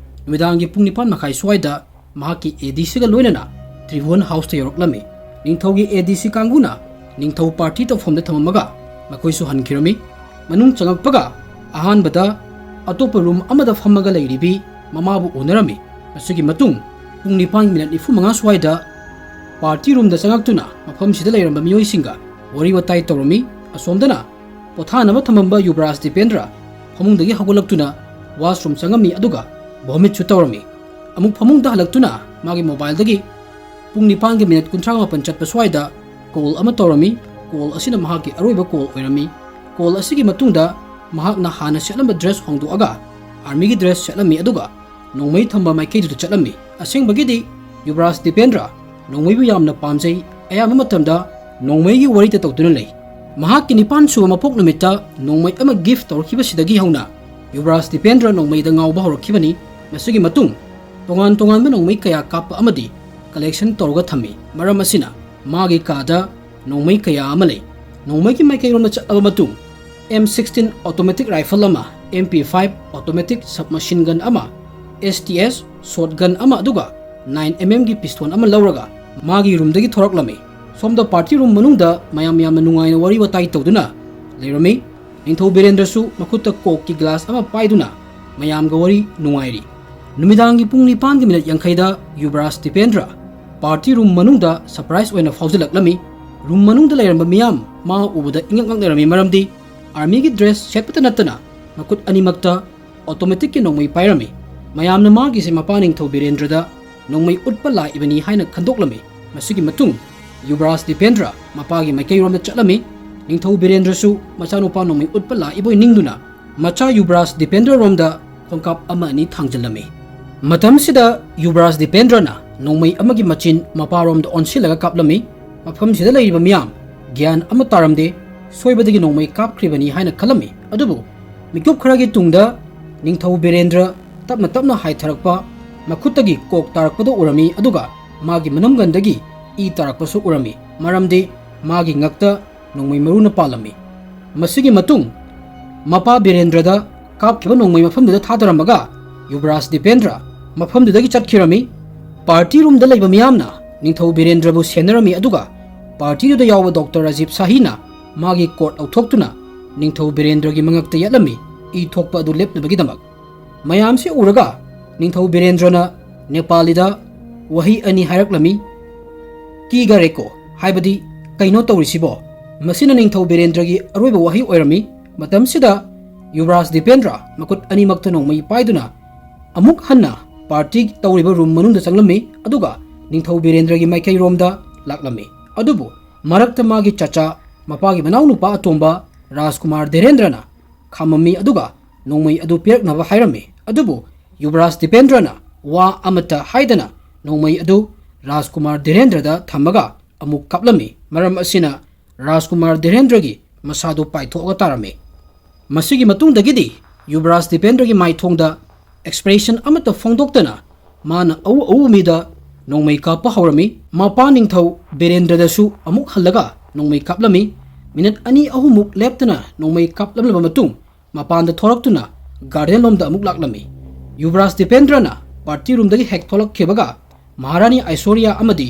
ꯅꯨꯃꯤꯗꯥꯡꯒꯤ ꯄꯨꯡ ꯅꯤꯄꯥꯟ ꯃꯈꯥꯏ ꯁ꯭ꯋꯥꯏꯗ ꯃꯍꯥꯛꯀꯤ ꯑꯦ ꯗꯤ ꯁꯤꯒ ꯂꯣꯏꯅꯅ ꯇ꯭ꯔꯤꯚꯨꯋꯟ ꯍꯥꯎꯁꯇ ꯌꯧꯔꯛꯂꯝꯃꯤ꯫ ꯅꯤꯡꯊꯧꯒꯤ ꯑꯦ ꯗꯤ ꯁꯤ ꯀꯥꯡꯕꯨꯅ ꯅꯤꯡꯊꯧ ꯄꯥꯔꯇꯤ ꯇꯧꯐꯝꯗ ꯊꯝꯃꯝꯃꯒ ꯃꯈꯣꯏꯁꯨ ꯍꯟꯈꯤꯔꯝꯃꯤ꯫ ꯃꯅꯨꯡ ꯆꯪꯉꯛꯄꯒ ꯑꯍꯥꯟꯕꯗ ꯑꯇꯣꯞꯄ ꯔꯨꯝ ꯑꯃꯗ ꯐꯝꯃꯒ ꯂꯩꯔꯤꯕꯤ ꯃꯃꯥꯕꯨ ꯎꯅꯔꯝꯃꯤ꯫ ꯃꯁꯤꯒꯤ ꯃꯇꯨꯡ ꯄꯨꯡ ꯅꯤꯄꯥꯟ ꯃꯤꯅꯠ ꯅꯤꯐꯨ ꯃꯉꯥ ꯁ꯭ꯋꯥꯏꯗ ꯄꯥꯔꯇꯤ ꯔꯨꯝꯗ ꯆꯪꯉꯛꯇꯨꯅ ꯃꯐꯝꯁꯤꯗ ꯂꯩꯔꯝꯕ ꯃꯤꯑꯣꯏꯁꯤꯡꯒ ꯋꯥꯔꯤ ꯋꯥꯇꯥꯏ ꯇꯧꯔꯝꯃꯤ꯫ ꯑꯁꯣꯝꯗꯅ ꯄꯣꯊꯥꯅꯕ ꯊꯝꯃꯝꯕ ꯌꯨꯕꯔꯥꯖ ꯗꯤꯄꯦꯟꯗ꯭ꯔ ꯐꯃꯨꯡꯗꯒꯤ ꯍꯧꯒꯠꯂꯛꯇꯨꯅ washroom ꯆꯪꯉꯝꯃꯤ, ꯑꯗꯨꯒ vomitꯁꯨ ꯇꯧꯔꯝꯃꯤ꯫ ꯑꯃꯨꯛ ꯐꯃꯨꯡꯗ ꯍꯜꯂꯛꯇꯨꯅ ꯃꯥꯒꯤ mobileꯗꯒꯤ ꯄꯨꯡ ꯅꯤꯄꯥꯟꯒꯤ minute ꯀꯨꯟꯊ꯭ꯔꯥ ꯃꯥꯄꯟ ꯆꯠꯄ ꯁ꯭ꯋꯥꯏꯗ call ꯑꯃ ꯇꯧꯔꯝꯃꯤ꯫ Call ꯑꯁꯤꯅ ꯃꯍꯥꯛꯀꯤ ꯑꯔꯣꯏꯕ call ꯑꯣꯏꯔꯝꯃꯤ꯫ Call ꯑꯁꯤꯒꯤ ꯃꯇꯨꯡꯗ ꯃꯍꯥꯛꯅ ꯍꯥꯟꯅ ꯁꯦꯠꯂꯝꯕ dress ꯍꯣꯡꯗꯣꯛꯑꯒ armyꯒꯤ dress ꯁꯦꯠꯂꯝꯃꯤ, ꯑꯗꯨꯒ ꯅꯣꯡꯃꯩ ꯊꯝꯕ ꯃꯥꯏꯀꯩꯗꯨꯗ ꯆꯠꯂꯝꯃꯤ꯫ ꯑꯁꯦꯡꯕꯒꯤꯗꯤ ꯌꯨꯕꯔꯥꯖ ꯗꯤꯄꯦꯟꯗ꯭ꯔ ꯅꯣꯡꯃꯩꯕꯨ ꯌꯥꯝꯅ ꯄꯥꯝꯖꯩ, ꯑꯌꯥꯝꯕ ꯃꯇꯝꯗ ꯅꯣꯡꯃꯩꯒꯤ ꯋꯥꯔꯤꯇ ꯇꯧꯗꯨꯅ ꯂꯩ꯫ ꯃꯍꯥꯛꯀꯤ ꯅꯤꯄꯥꯟ ꯁꯨꯕ ꯃꯄꯣꯛ ꯅꯨꯃꯤꯠꯇ ꯅꯣꯡꯃꯩ ꯑꯃ gift ꯇꯧꯔꯛꯈꯤꯕꯁꯤꯗꯒꯤ ꯍꯧꯅ ꯌꯨꯕꯔꯥꯖ ꯗꯤꯄꯦꯟꯗ꯭ꯔ ꯅꯣꯡꯃꯩꯗ ꯉꯥꯎꯕ ꯍꯧꯔꯛꯈꯤꯕꯅꯤ꯫ ꯃꯁꯤꯒꯤ ꯃꯇꯨꯡ ꯇꯣꯉꯥꯟ ꯇꯣꯉꯥꯟꯕ ꯅꯣꯡꯃꯩ ꯀꯌꯥ ꯀꯥꯞꯄ ꯑꯃꯗꯤ collection ꯇꯧꯔꯒ ꯊꯝꯃꯤ꯫ ꯃꯔꯝ ꯑꯁꯤꯅ ꯃꯥꯒꯤ ꯀꯥꯗ ꯅꯣꯡꯃꯩ ꯀꯌꯥ ꯑꯃ ꯂꯩ꯫ ꯅꯣꯡꯃꯩꯒꯤ ꯃꯥꯏꯀꯩꯔꯣꯝꯗ ꯆꯠꯂꯕ ꯃꯇꯨꯡ, M sixteen automatic rifle ꯑꯃ, M P five automatic submachine gun ꯑꯃ, S T S shotgun ꯑꯃ, ꯑꯗꯨꯒ nine M M ꯒꯤ pistol ꯑꯃ ꯂꯧꯔꯒ ꯃꯥꯒꯤ roomꯗꯒꯤ ꯊꯣꯔꯛꯂꯝꯃꯤ꯫ ꯁꯣꯝꯗ party room ꯃꯅꯨꯡꯗ ꯃꯌꯥꯝ ꯌꯥꯝꯅ ꯅꯨꯡꯉꯥꯏꯅ ꯋꯥꯔꯤ ꯋꯥꯇꯥꯏ ꯇꯧꯗꯨꯅ ꯂꯩꯔꯝꯃꯤ꯫ ꯅꯤꯡꯊꯧ ꯕꯤꯔꯦꯟꯗ꯭ꯔꯁꯨ ꯃꯈꯨꯠꯇ Cokeꯀꯤ glass ꯑꯃ ꯄꯥꯏꯗꯨꯅ ꯃꯌꯥꯝꯒ ꯋꯥꯔꯤ ꯅꯨꯡꯉꯥꯏꯔꯤ꯫ ꯅꯨꯃꯤꯗꯥꯡꯒꯤ ꯄꯨꯡ ꯅꯤꯄꯥꯟꯒꯤ minute ꯌꯥꯡꯈꯩꯗ ꯌꯨꯕꯔꯥꯖ ꯗꯤꯄꯦꯟꯗ꯭ꯔ party room ꯃꯅꯨꯡꯗ surprise ꯑꯣꯏꯅ ꯐꯥꯎꯖꯤꯜꯂꯛꯂꯝꯃꯤ꯫ Room ꯃꯅꯨꯡꯗ ꯂꯩꯔꯝꯕ ꯃꯤꯌꯥꯝ ꯃꯥ ꯎꯕꯗ ꯏꯉꯛ ꯉꯛꯅꯔꯝꯃꯤ, ꯃꯔꯝꯗꯤ armyꯒꯤ dress ꯁꯦꯠꯄꯇ ꯅꯠꯇꯅ ꯃꯈꯨꯠ ꯑꯅꯤꯃꯛꯇ automaticꯀꯤ ꯅꯣꯡꯃꯩ ꯄꯥꯏꯔꯝꯃꯤ꯫ ꯃꯌꯥꯝꯅ ꯃꯥꯒꯤꯁꯦ ꯃꯄꯥ ꯅꯤꯡꯊꯧ ꯕꯤꯔꯦꯟꯗ꯭ꯔꯗ ꯅꯣꯡꯃꯩ ꯎꯠꯄ ꯂꯥꯛꯏꯕꯅꯤ ꯍꯥꯏꯅ ꯈꯟꯗꯣꯛꯂꯝꯃꯤ꯫ ꯃꯁꯤꯒꯤ ꯃꯇꯨꯡ ꯌꯨꯕꯔꯥꯖ ꯗꯤꯄꯦꯟꯗ꯭ꯔ ꯃꯄꯥꯒꯤ ꯃꯥꯏꯀꯩꯔꯣꯝꯗ ꯆꯠꯂꯝꯃꯤ꯫ ꯅꯤꯡꯊꯧ ꯕꯤꯔꯦꯟꯗ꯭ꯔꯁꯨ ꯃꯆꯥꯅꯨꯄꯥ ꯅꯣꯡꯃꯩ ꯎꯠꯄ ꯂꯥꯛꯏꯕꯣꯏ ꯅꯤꯡꯗꯨꯅ ꯃꯆꯥ ꯌꯨꯕꯔꯥꯖ ꯗꯤꯄꯦꯟꯗ꯭ꯔꯔꯣꯝꯗ ꯈꯣꯡꯀꯥꯞ ꯑꯃ ꯑꯅꯤ ꯊꯥꯡꯖꯤꯜꯂꯝꯃꯤ꯫ ꯃꯇꯝꯁꯤꯗ ꯌꯨꯕꯔꯥꯖ ꯗꯤꯄꯦꯟꯗ꯭ꯔꯅ ꯅꯣꯡꯃꯩ ꯑꯃꯒꯤ ꯃꯆꯤꯟ ꯃꯄꯥꯔꯣꯝꯗ ꯑꯣꯟꯁꯤꯜꯂꯒ ꯀꯥꯞꯂꯝꯃꯤ꯫ ꯃꯐꯝꯁꯤꯗ ꯂꯩꯔꯤꯕ ꯃꯤꯌꯥꯝ ꯒ꯭ꯌꯥꯟ ꯑꯃ ꯇꯥꯔꯝꯗꯦ꯫ ꯁꯣꯏꯕꯗꯒꯤ ꯅꯣꯡꯃꯩ ꯀꯥꯞꯈ꯭ꯔꯤꯕꯅꯤ ꯍꯥꯏꯅ ꯈꯜꯂꯝꯃꯤ꯫ ꯑꯗꯨꯕꯨ ꯃꯤꯀꯨꯞ ꯈꯔꯒꯤ ꯇꯨꯡꯗ ꯅꯤꯡꯊꯧ ꯕꯤꯔꯦꯟꯗ꯭ꯔ ꯇꯞꯅ ꯇꯞꯅ ꯍꯥꯏꯊꯔꯛꯄ, ꯃꯈꯨꯠꯇꯒꯤ Coke ꯇꯥꯔꯛꯄꯗꯨ ꯎꯔꯝꯃꯤ, ꯑꯗꯨꯒ ꯃꯥꯒꯤ ꯃꯅꯝꯒꯟꯗꯒꯤ ꯏ ꯇꯥꯔꯛꯄꯁꯨ ꯎꯔꯝꯃꯤ, ꯃꯔꯝꯗꯤ ꯃꯥꯒꯤ ꯉꯛꯇ ꯅꯣꯡꯃꯩ ꯃꯔꯨꯅ ꯄꯥꯜꯂꯝꯃꯤ꯫ ꯃꯁꯤꯒꯤ ꯃꯇꯨꯡ ꯃꯄꯥ ꯕꯤꯔꯦꯟꯗ꯭ꯔꯗ ꯀꯥꯞꯈꯤꯕ ꯅꯣꯡꯃꯩ ꯃꯐꯝꯗꯨꯗ ꯊꯥꯗꯔꯝꯃꯒ ꯌꯨꯕꯔꯥꯖ ꯗꯤꯄꯦꯟꯗ꯭ꯔ ꯃꯐꯝꯗꯨꯗꯒꯤ ꯆꯠꯈꯤꯔꯝꯃꯤ꯫ Party roomꯗ ꯂꯩꯕ ꯃꯤꯌꯥꯝꯅ ꯅꯤꯡꯊꯧ ꯕꯤꯔꯦꯟꯗ꯭ꯔꯕꯨ ꯁꯦꯟꯅꯔꯝꯃꯤ, ꯑꯗꯨꯒ partyꯗꯨꯗ ꯌꯥꯎꯕ Doctor ꯔꯥꯖꯤꯕ ꯁꯥꯍꯤꯅ ꯃꯥꯒꯤ Coke ꯂꯧꯊꯣꯛꯇꯨꯅ ꯅꯤꯡꯊꯧ ꯕꯤꯔꯦꯟꯗ꯭ꯔꯒꯤ ꯃꯉꯛꯇ ꯌꯦꯠꯂꯝꯃꯤ, ꯏ ꯊꯣꯛꯄ ꯑꯗꯨ ꯂꯦꯞꯅꯕꯒꯤꯗꯃꯛ꯫ ꯃꯌꯥꯝꯁꯤ ꯎꯔꯒ ꯅꯤꯡꯊꯧ ꯕꯤꯔꯦꯟꯗ꯭ꯔꯅ ꯅꯦꯄꯥꯂꯤꯗ ꯋꯥꯍꯩ ꯑꯅꯤ ꯍꯥꯏꯔꯛꯂꯝꯃꯤ, "ꯀꯤ ꯒꯔꯦꯀꯣ?" ꯍꯥꯏꯕꯗꯤ, "ꯀꯩꯅꯣ ꯇꯧꯔꯤꯁꯤꯕꯣ?" ꯃꯁꯤꯅ ꯅꯤꯡꯊꯧ ꯕꯤꯔꯦꯟꯗ꯭ꯔꯒꯤ ꯑꯔꯣꯏꯕ ꯋꯥꯍꯩ ꯑꯣꯏꯔꯝꯃꯤ꯫ ꯃꯇꯝꯁꯤꯗ ꯌꯨꯕꯔꯥꯖ ꯗꯤꯄꯦꯟꯗ꯭ꯔ ꯃꯈꯨꯠ ꯑꯅꯤꯃꯛꯇ ꯅꯣꯡꯃꯩ ꯄꯥꯏꯗꯨꯅ ꯑꯃꯨꯛ ꯍꯟꯅ ꯄꯥꯔꯇꯤ ꯇꯧꯔꯤꯕ ꯔꯨꯝ ꯃꯅꯨꯡꯗ ꯆꯪꯂꯝꯃꯤ, ꯑꯗꯨꯒ ꯅꯤꯡꯊꯧ ꯕꯤꯔꯦꯟꯗ꯭ꯔꯒꯤ ꯃꯥꯏꯀꯩꯔꯣꯝꯗ ꯂꯥꯛꯂꯝꯃꯤ꯫ ꯑꯗꯨꯕꯨ ꯃꯔꯛꯇ ꯃꯥꯒꯤ ꯆꯆꯥ, ꯃꯄꯥꯒꯤ ꯃꯅꯥꯎꯅꯨꯄꯥ ꯑꯇꯣꯝꯕ ꯔꯥꯖꯀꯨꯃꯥꯔ ꯙꯤꯔꯦꯟꯗ꯭ꯔꯅ ꯈꯥꯝꯃꯝꯃꯤ, ꯑꯗꯨꯒ ꯅꯣꯡꯃꯩ ꯑꯗꯨ ꯄꯤꯔꯛꯅꯕ ꯍꯥꯏꯔꯝꯃꯤ꯫ ꯑꯗꯨꯕꯨ ꯌꯨꯕꯔꯥꯖ ꯗꯤꯄꯦꯟꯗ꯭ꯔꯅ ꯋꯥ ꯑꯃꯠꯇ ꯍꯥꯏꯗꯅ ꯅꯣꯡꯃꯩ ꯑꯗꯨ ꯔꯥꯖꯀꯨꯃꯥꯔ ꯙꯤꯔꯦꯟꯗ꯭ꯔꯗ ꯊꯝꯃꯒ ꯑꯃꯨꯛ ꯀꯥꯞꯂꯝꯃꯤ꯫ ꯃꯔꯝ ꯑꯁꯤꯅ ꯔꯥꯖꯀꯨꯃꯥꯔ ꯙꯤꯔꯦꯟꯗ꯭ꯔꯒꯤ ꯃꯁꯥꯗꯨ ꯄꯥꯏꯊꯣꯛꯑꯒ ꯇꯥꯔꯝꯃꯤ꯫ ꯃꯁꯤꯒꯤ ꯃꯇꯨꯡꯗꯒꯤꯗꯤ ꯌꯨꯕꯔꯥꯖ ꯗꯤꯄꯦꯟꯗ꯭ꯔꯒꯤ ꯃꯥꯏꯊꯣꯡꯗ ꯑꯦꯛꯁꯄ꯭ꯔꯦꯁꯟ ꯑꯃꯠꯇ ꯐꯣꯡꯗꯣꯛꯇꯅ ꯃꯥꯅ ꯑꯎ ꯑꯎ ꯃꯤꯗ ꯅꯣꯡꯃꯩ ꯀꯥꯞꯄ ꯍꯧꯔꯝꯃꯤ꯫ ꯃꯄꯥ ꯅꯤꯡꯊꯧ ꯕꯤꯔꯦꯟꯗ꯭ꯔꯗꯁꯨ ꯑꯃꯨꯛ ꯍꯜꯂꯒ ꯅꯣꯡꯃꯩ ꯀꯥꯞꯂꯝꯃꯤ꯫ ꯃꯤꯅꯠ ꯑꯅꯤ ꯑꯍꯨꯝꯃꯨꯛ ꯂꯦꯞꯇꯅ ꯅꯣꯡꯃꯩ ꯀꯥꯞꯂꯝꯂꯕ ꯃꯇꯨꯡ ꯃꯄꯥꯟꯗ ꯊꯣꯔꯛꯇꯨꯅ ꯒꯥꯔꯗꯦꯟ ꯂꯣꯝꯗ ꯑꯃꯨꯛ ꯂꯥꯛꯂꯝꯃꯤ꯫ ꯌꯨꯕꯔꯥꯖ ꯗꯤꯄꯦꯟꯗ꯭ꯔꯅ ꯄꯥꯔꯇꯤ ꯔꯨꯝꯗꯒꯤ ꯍꯦꯛ ꯊꯣꯛꯂꯛꯈꯤꯕꯒ ꯃꯍꯥꯔꯥꯅꯤ ꯑꯥꯏꯁꯣꯔꯤꯌꯥ ꯑꯃꯗꯤ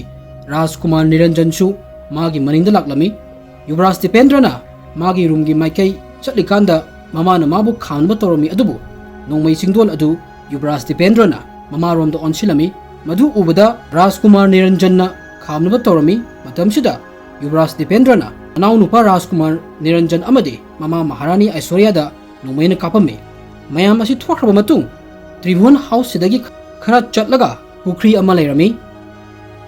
ꯔꯥꯖꯀꯨꯃꯥꯔ ꯅꯤꯔꯟꯖꯟꯁꯨ ꯃꯥꯒꯤ ꯃꯅꯤꯡꯗ ꯂꯥꯛꯂꯝꯃꯤ꯫ ꯌꯨꯕꯔꯥꯖ ꯗꯤꯄꯦꯟꯗ꯭ꯔꯅ ꯃꯥꯒꯤ ꯔꯨꯝꯒꯤ ꯃꯥꯏꯀꯩ ꯆꯠꯂꯤꯀꯥꯟꯗ ꯃꯃꯥꯅ ꯃꯥꯕꯨ ꯈꯥꯝꯅꯕ ꯇꯧꯔꯝꯃꯤ, ꯑꯗꯨꯕꯨ ꯅꯣꯡꯃꯩ ꯆꯤꯡꯗꯣꯜ ꯑꯗꯨ ꯌꯨꯕꯔꯥꯖ ꯗꯤꯄꯦꯟꯗ꯭ꯔꯅ ꯃꯃꯥꯔꯣꯝꯗ ꯑꯣꯟꯁꯤꯜꯂꯝꯃꯤ꯫ ꯃꯗꯨ ꯎꯕꯗ ꯔꯥꯖꯀꯨꯃꯥꯔ ꯅꯤꯔꯟꯖꯟꯅ ꯈꯥꯝꯅꯕ ꯇꯧꯔꯝꯃꯤ꯫ ꯃꯇꯝꯁꯤꯗ ꯌꯨꯕꯔꯥꯖ ꯗꯤꯄꯦꯟꯗ꯭ꯔꯅ ꯃꯅꯥꯎꯅꯨꯄꯥ ꯔꯥꯖꯀꯨꯃꯥꯔ ꯅꯤꯔꯟꯖꯟ ꯑꯃꯗꯤ ꯃꯃꯥ ꯃꯍꯥꯔꯥꯅꯤ ꯑꯥꯏꯁꯣꯔꯤꯌꯥꯗ ꯅꯣꯡꯃꯩꯅ ꯀꯥꯞꯄꯝꯃꯤ꯫ ꯃꯌꯥꯝ ꯑꯁꯤ ꯊꯣꯛꯈ꯭ꯔꯕ ꯃꯇꯨꯡ ꯇ꯭ꯔꯤꯚꯨꯋꯟ ꯍꯥꯎꯁꯁꯤꯗꯒꯤ ꯈꯔ ꯆꯠꯂꯒ ꯄꯨꯈ꯭ꯔꯤ ꯑꯃ ꯂꯩꯔꯝꯃꯤ꯫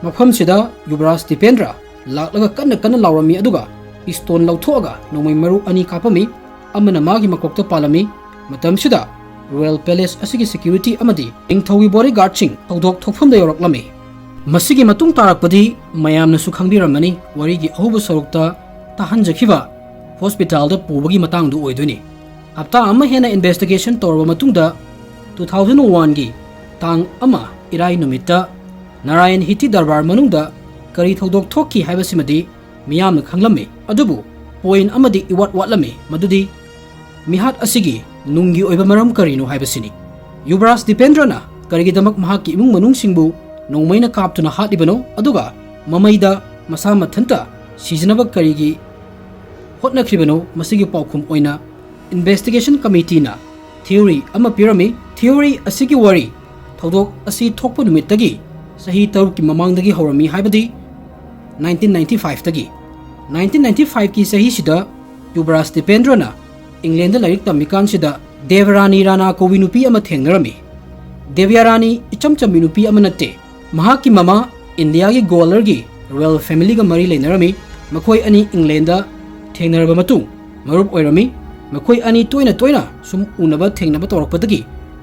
ꯃꯐꯝꯁꯤꯗ ꯌꯨꯕꯔꯥꯖ ꯗꯤꯄꯦꯟꯗ꯭ꯔ ꯂꯥꯛꯂꯒ ꯀꯟꯅ ꯀꯟꯅ ꯂꯥꯎꯔꯝꯃꯤ, ꯑꯗꯨꯒ ꯄꯤꯁꯇꯣꯟ ꯂꯧꯊꯣꯛꯑꯒ ꯅꯣꯡꯃꯩ ꯃꯔꯨ ꯑꯅꯤ ꯀꯥꯞꯄꯝꯃꯤ꯫ ꯑꯃꯅ ꯃꯥꯒꯤ ꯃꯀꯣꯛꯇ ꯄꯥꯜꯂꯝꯃꯤ꯫ ꯃꯇꯝꯁꯤꯗ ꯔꯣꯌꯦꯜ ꯄꯦꯂꯦꯁ ꯑꯁꯤꯒꯤ ꯁꯦꯀ꯭ꯌꯨꯔꯤꯇꯤ ꯑꯃꯗꯤ ꯅꯤꯡꯊꯧꯒꯤ ꯕꯣꯗꯤꯒꯥꯔꯗꯁꯤꯡ ꯊꯧꯗꯣꯛ ꯊꯣꯛꯐꯝꯗ ꯌꯧꯔꯛꯂꯝꯃꯤ꯫ ꯃꯁꯤꯒꯤ ꯃꯇꯨꯡ ꯇꯥꯔꯛꯄꯗꯤ ꯃꯌꯥꯝꯅꯁꯨ ꯈꯪꯕꯤꯔꯝꯃꯅꯤ, ꯋꯥꯔꯤꯒꯤ ꯑꯍꯧꯕ ꯁꯔꯨꯛꯇ ꯇꯥꯍꯟꯖꯈꯤꯕ ꯍꯣꯁꯄꯤꯇꯥꯜꯗ ꯄꯨꯕꯒꯤ ꯃꯇꯥꯡꯗꯨ ꯑꯣꯏꯗꯣꯏꯅꯤ꯫ ꯍꯞꯇꯥ ꯑꯃ ꯍꯦꯟꯅ ꯏꯟꯚꯦꯁꯇꯤꯒꯦꯁꯟ ꯇꯧꯔꯕ ꯃꯇꯨꯡꯗ, ꯇꯨ ꯊꯥꯎꯖꯟ ꯋꯥꯟꯒꯤ ꯇꯥꯡ ꯑꯃ, ꯏꯔꯥꯏ ꯅꯨꯃꯤꯠꯇ ꯅꯥꯔꯥꯌꯟ ꯍꯤꯇꯤ ꯗꯔꯕꯥꯔ ꯃꯅꯨꯡꯗ ꯀꯔꯤ ꯊꯧꯗꯣꯛ ꯊꯣꯛꯈꯤ ꯍꯥꯏꯕꯁꯤꯃꯗꯤ ꯃꯤꯌꯥꯝꯅ ꯈꯪꯂꯝꯃꯤ꯫ ꯑꯗꯨꯕꯨ ꯄꯣꯏꯟ ꯑꯃꯗꯤ ꯏꯋꯥꯠ ꯋꯥꯠꯂꯝꯃꯤ, ꯃꯗꯨꯗꯤ ꯃꯤꯍꯥꯠ ꯑꯁꯤꯒꯤ ꯅꯨꯡꯒꯤ ꯑꯣꯏꯕ ꯃꯔꯝ ꯀꯔꯤꯅꯣ ꯍꯥꯏꯕꯁꯤꯅꯤ꯫ ꯌꯨꯕꯔꯥꯖ ꯗꯤꯄꯦꯟꯗ꯭ꯔꯅ ꯀꯔꯤꯒꯤꯗꯃꯛ ꯃꯍꯥꯛꯀꯤ ꯏꯃꯨꯡ ꯃꯅꯨꯡꯁꯤꯡꯕꯨ ꯅꯣꯡꯃꯩꯅ ꯀꯥꯞꯇꯨꯅ ꯍꯥꯠꯂꯤꯕꯅꯣ, ꯑꯗꯨꯒ ꯃꯃꯩꯗ ꯃꯁꯥ ꯃꯊꯟꯇ ꯁꯤꯖꯤꯟꯅꯕ ꯀꯔꯤꯒꯤ ꯍꯣꯠꯅꯈ꯭ꯔꯤꯕꯅꯣ, ꯃꯁꯤꯒꯤ ꯄꯥꯎꯈꯨꯝ ꯑꯣꯏꯅ ꯏꯟꯚꯦꯁꯇꯤꯒꯦꯁꯟ ꯀꯃꯤꯇꯤꯅ ꯊꯤꯑꯣꯔꯤ ꯑꯃ ꯄꯤꯔꯝꯃꯤ꯫ ꯊꯤꯑꯣꯔꯤ ꯑꯁꯤꯒꯤ ꯋꯥꯔꯤ ꯊꯧꯗꯣꯛ ꯑꯁꯤ ꯊꯣꯛꯄ ꯅꯨꯃꯤꯠꯇꯒꯤ ꯆꯍꯤ ꯇꯔꯨꯛꯀꯤ ꯃꯃꯥꯡꯗꯒꯤ ꯍꯧꯔꯝꯃꯤ, ꯍꯥꯏꯕꯗꯤ ꯅꯥꯏꯟꯇꯤꯟ ꯅꯥꯏꯟꯇꯤ ꯐꯥꯏꯚꯇꯒꯤ꯫ ꯅꯥꯏꯟꯇꯤꯟ ꯅꯥꯏꯟꯇꯤ ꯐꯥꯏꯚꯀꯤ ꯆꯍꯤꯁꯤꯗ ꯌꯨꯕꯔꯥꯖ ꯗꯤꯄꯦꯟꯗ꯭ꯔꯅ ꯏꯪꯂꯦꯟꯗ ꯂꯥꯏꯔꯤꯛ ꯇꯝꯃꯤꯀꯥꯟꯁꯤꯗ ꯗꯦꯕꯔꯥꯅꯤ ꯔꯥꯅꯥ ꯀꯧꯕꯤ ꯅꯨꯄꯤ ꯑꯃ ꯊꯦꯡꯅꯔꯝꯃꯤ꯫ ꯗꯦꯕꯤꯌꯥ ꯔꯥꯅꯤ ꯏꯆꯝ ꯆꯝꯕꯤ ꯅꯨꯄꯤ ꯑꯃ ꯅꯠꯇꯦ꯫ ꯃꯍꯥꯛꯀꯤ ꯃꯃꯥ ꯏꯟꯗꯤꯌꯥꯒꯤ ꯒ꯭ꯋꯥꯂꯔꯒꯤ ꯔꯣꯌꯦꯜ ꯐꯦꯃꯤꯂꯤꯒ ꯃꯔꯤ ꯂꯩꯅꯔꯝꯃꯤ꯫ ꯃꯈꯣꯏ ꯑꯅꯤ ꯏꯪꯂꯦꯟꯗ ꯊꯦꯡꯅꯔꯕ ꯃꯇꯨꯡ ꯃꯔꯨꯞ ꯑꯣꯏꯔꯝꯃꯤ꯫ ꯃꯈꯣꯏ ꯑꯅꯤ ꯇꯣꯏꯅ ꯇꯣꯏꯅ ꯁꯨꯝ ꯎꯅꯕ ꯊꯦꯡꯅꯕ ꯇꯧꯔꯛꯄꯗꯒꯤ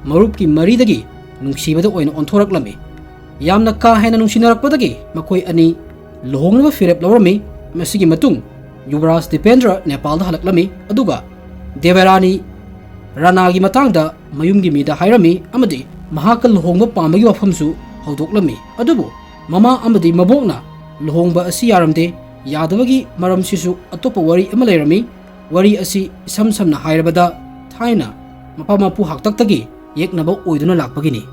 ꯃꯔꯨꯞꯀꯤ ꯃꯔꯤꯗꯒꯤ ꯅꯨꯡꯁꯤꯕꯗ ꯑꯣꯏꯅ ꯑꯣꯟꯊꯣꯔꯛꯂꯝꯃꯤ꯫ ꯌꯥꯝꯅ ꯀꯥ ꯍꯦꯟꯅ ꯅꯨꯡꯁꯤꯅꯔꯛꯄꯗꯒꯤ ꯃꯈꯣꯏ ꯑꯅꯤ ꯂꯨꯍꯣꯡꯅꯕ ꯐꯤꯔꯦꯞ ꯂꯧꯔꯝꯃꯤ꯫ ꯃꯁꯤꯒꯤ ꯃꯇꯨꯡ ꯌꯨꯕꯔꯥꯖ ꯗꯤꯄꯦꯟꯗ꯭ꯔ ꯅꯦꯄꯥꯜꯗ ꯍꯜꯂꯛꯂꯝꯃꯤ, ꯑꯗꯨꯒ ꯗꯦꯕꯔꯥꯅꯤ ꯔꯥꯅꯥꯒꯤ ꯃꯇꯥꯡꯗ ꯃꯌꯨꯝꯒꯤ ꯃꯤꯗ ꯍꯥꯏꯔꯝꯃꯤ ꯑꯃꯗꯤ ꯃꯍꯥꯛꯀ ꯂꯨꯍꯣꯡꯕ ꯄꯥꯝꯕꯒꯤ ꯋꯥꯐꯝꯁꯨ ꯍꯧꯗꯣꯛꯂꯝꯃꯤ꯫ ꯑꯗꯨꯕꯨ ꯃꯃꯥ ꯑꯃꯗꯤ ꯃꯕꯣꯛꯅ ꯂꯨꯍꯣꯡꯕ ꯑꯁꯤ ꯌꯥꯔꯝꯗꯦ꯫ ꯌꯥꯗꯕꯒꯤ ꯃꯔꯝꯁꯤꯁꯨ ꯑꯇꯣꯞꯄ ꯋꯥꯔꯤ ꯑꯃ ꯂꯩꯔꯝꯃꯤ꯫ ꯋꯥꯔꯤ ꯑꯁꯤ ꯏꯁꯝ ꯁꯝꯅ ꯍꯥꯏꯔꯕꯗ ꯊꯥꯏꯅ ꯃꯄꯥ ꯃꯄꯨ ꯍꯥꯛꯇꯛꯇꯒꯤ ꯌꯦꯛꯅꯕ ꯑꯣꯏꯗꯨꯅ ꯂꯥꯛꯄꯒꯤꯅꯤ꯫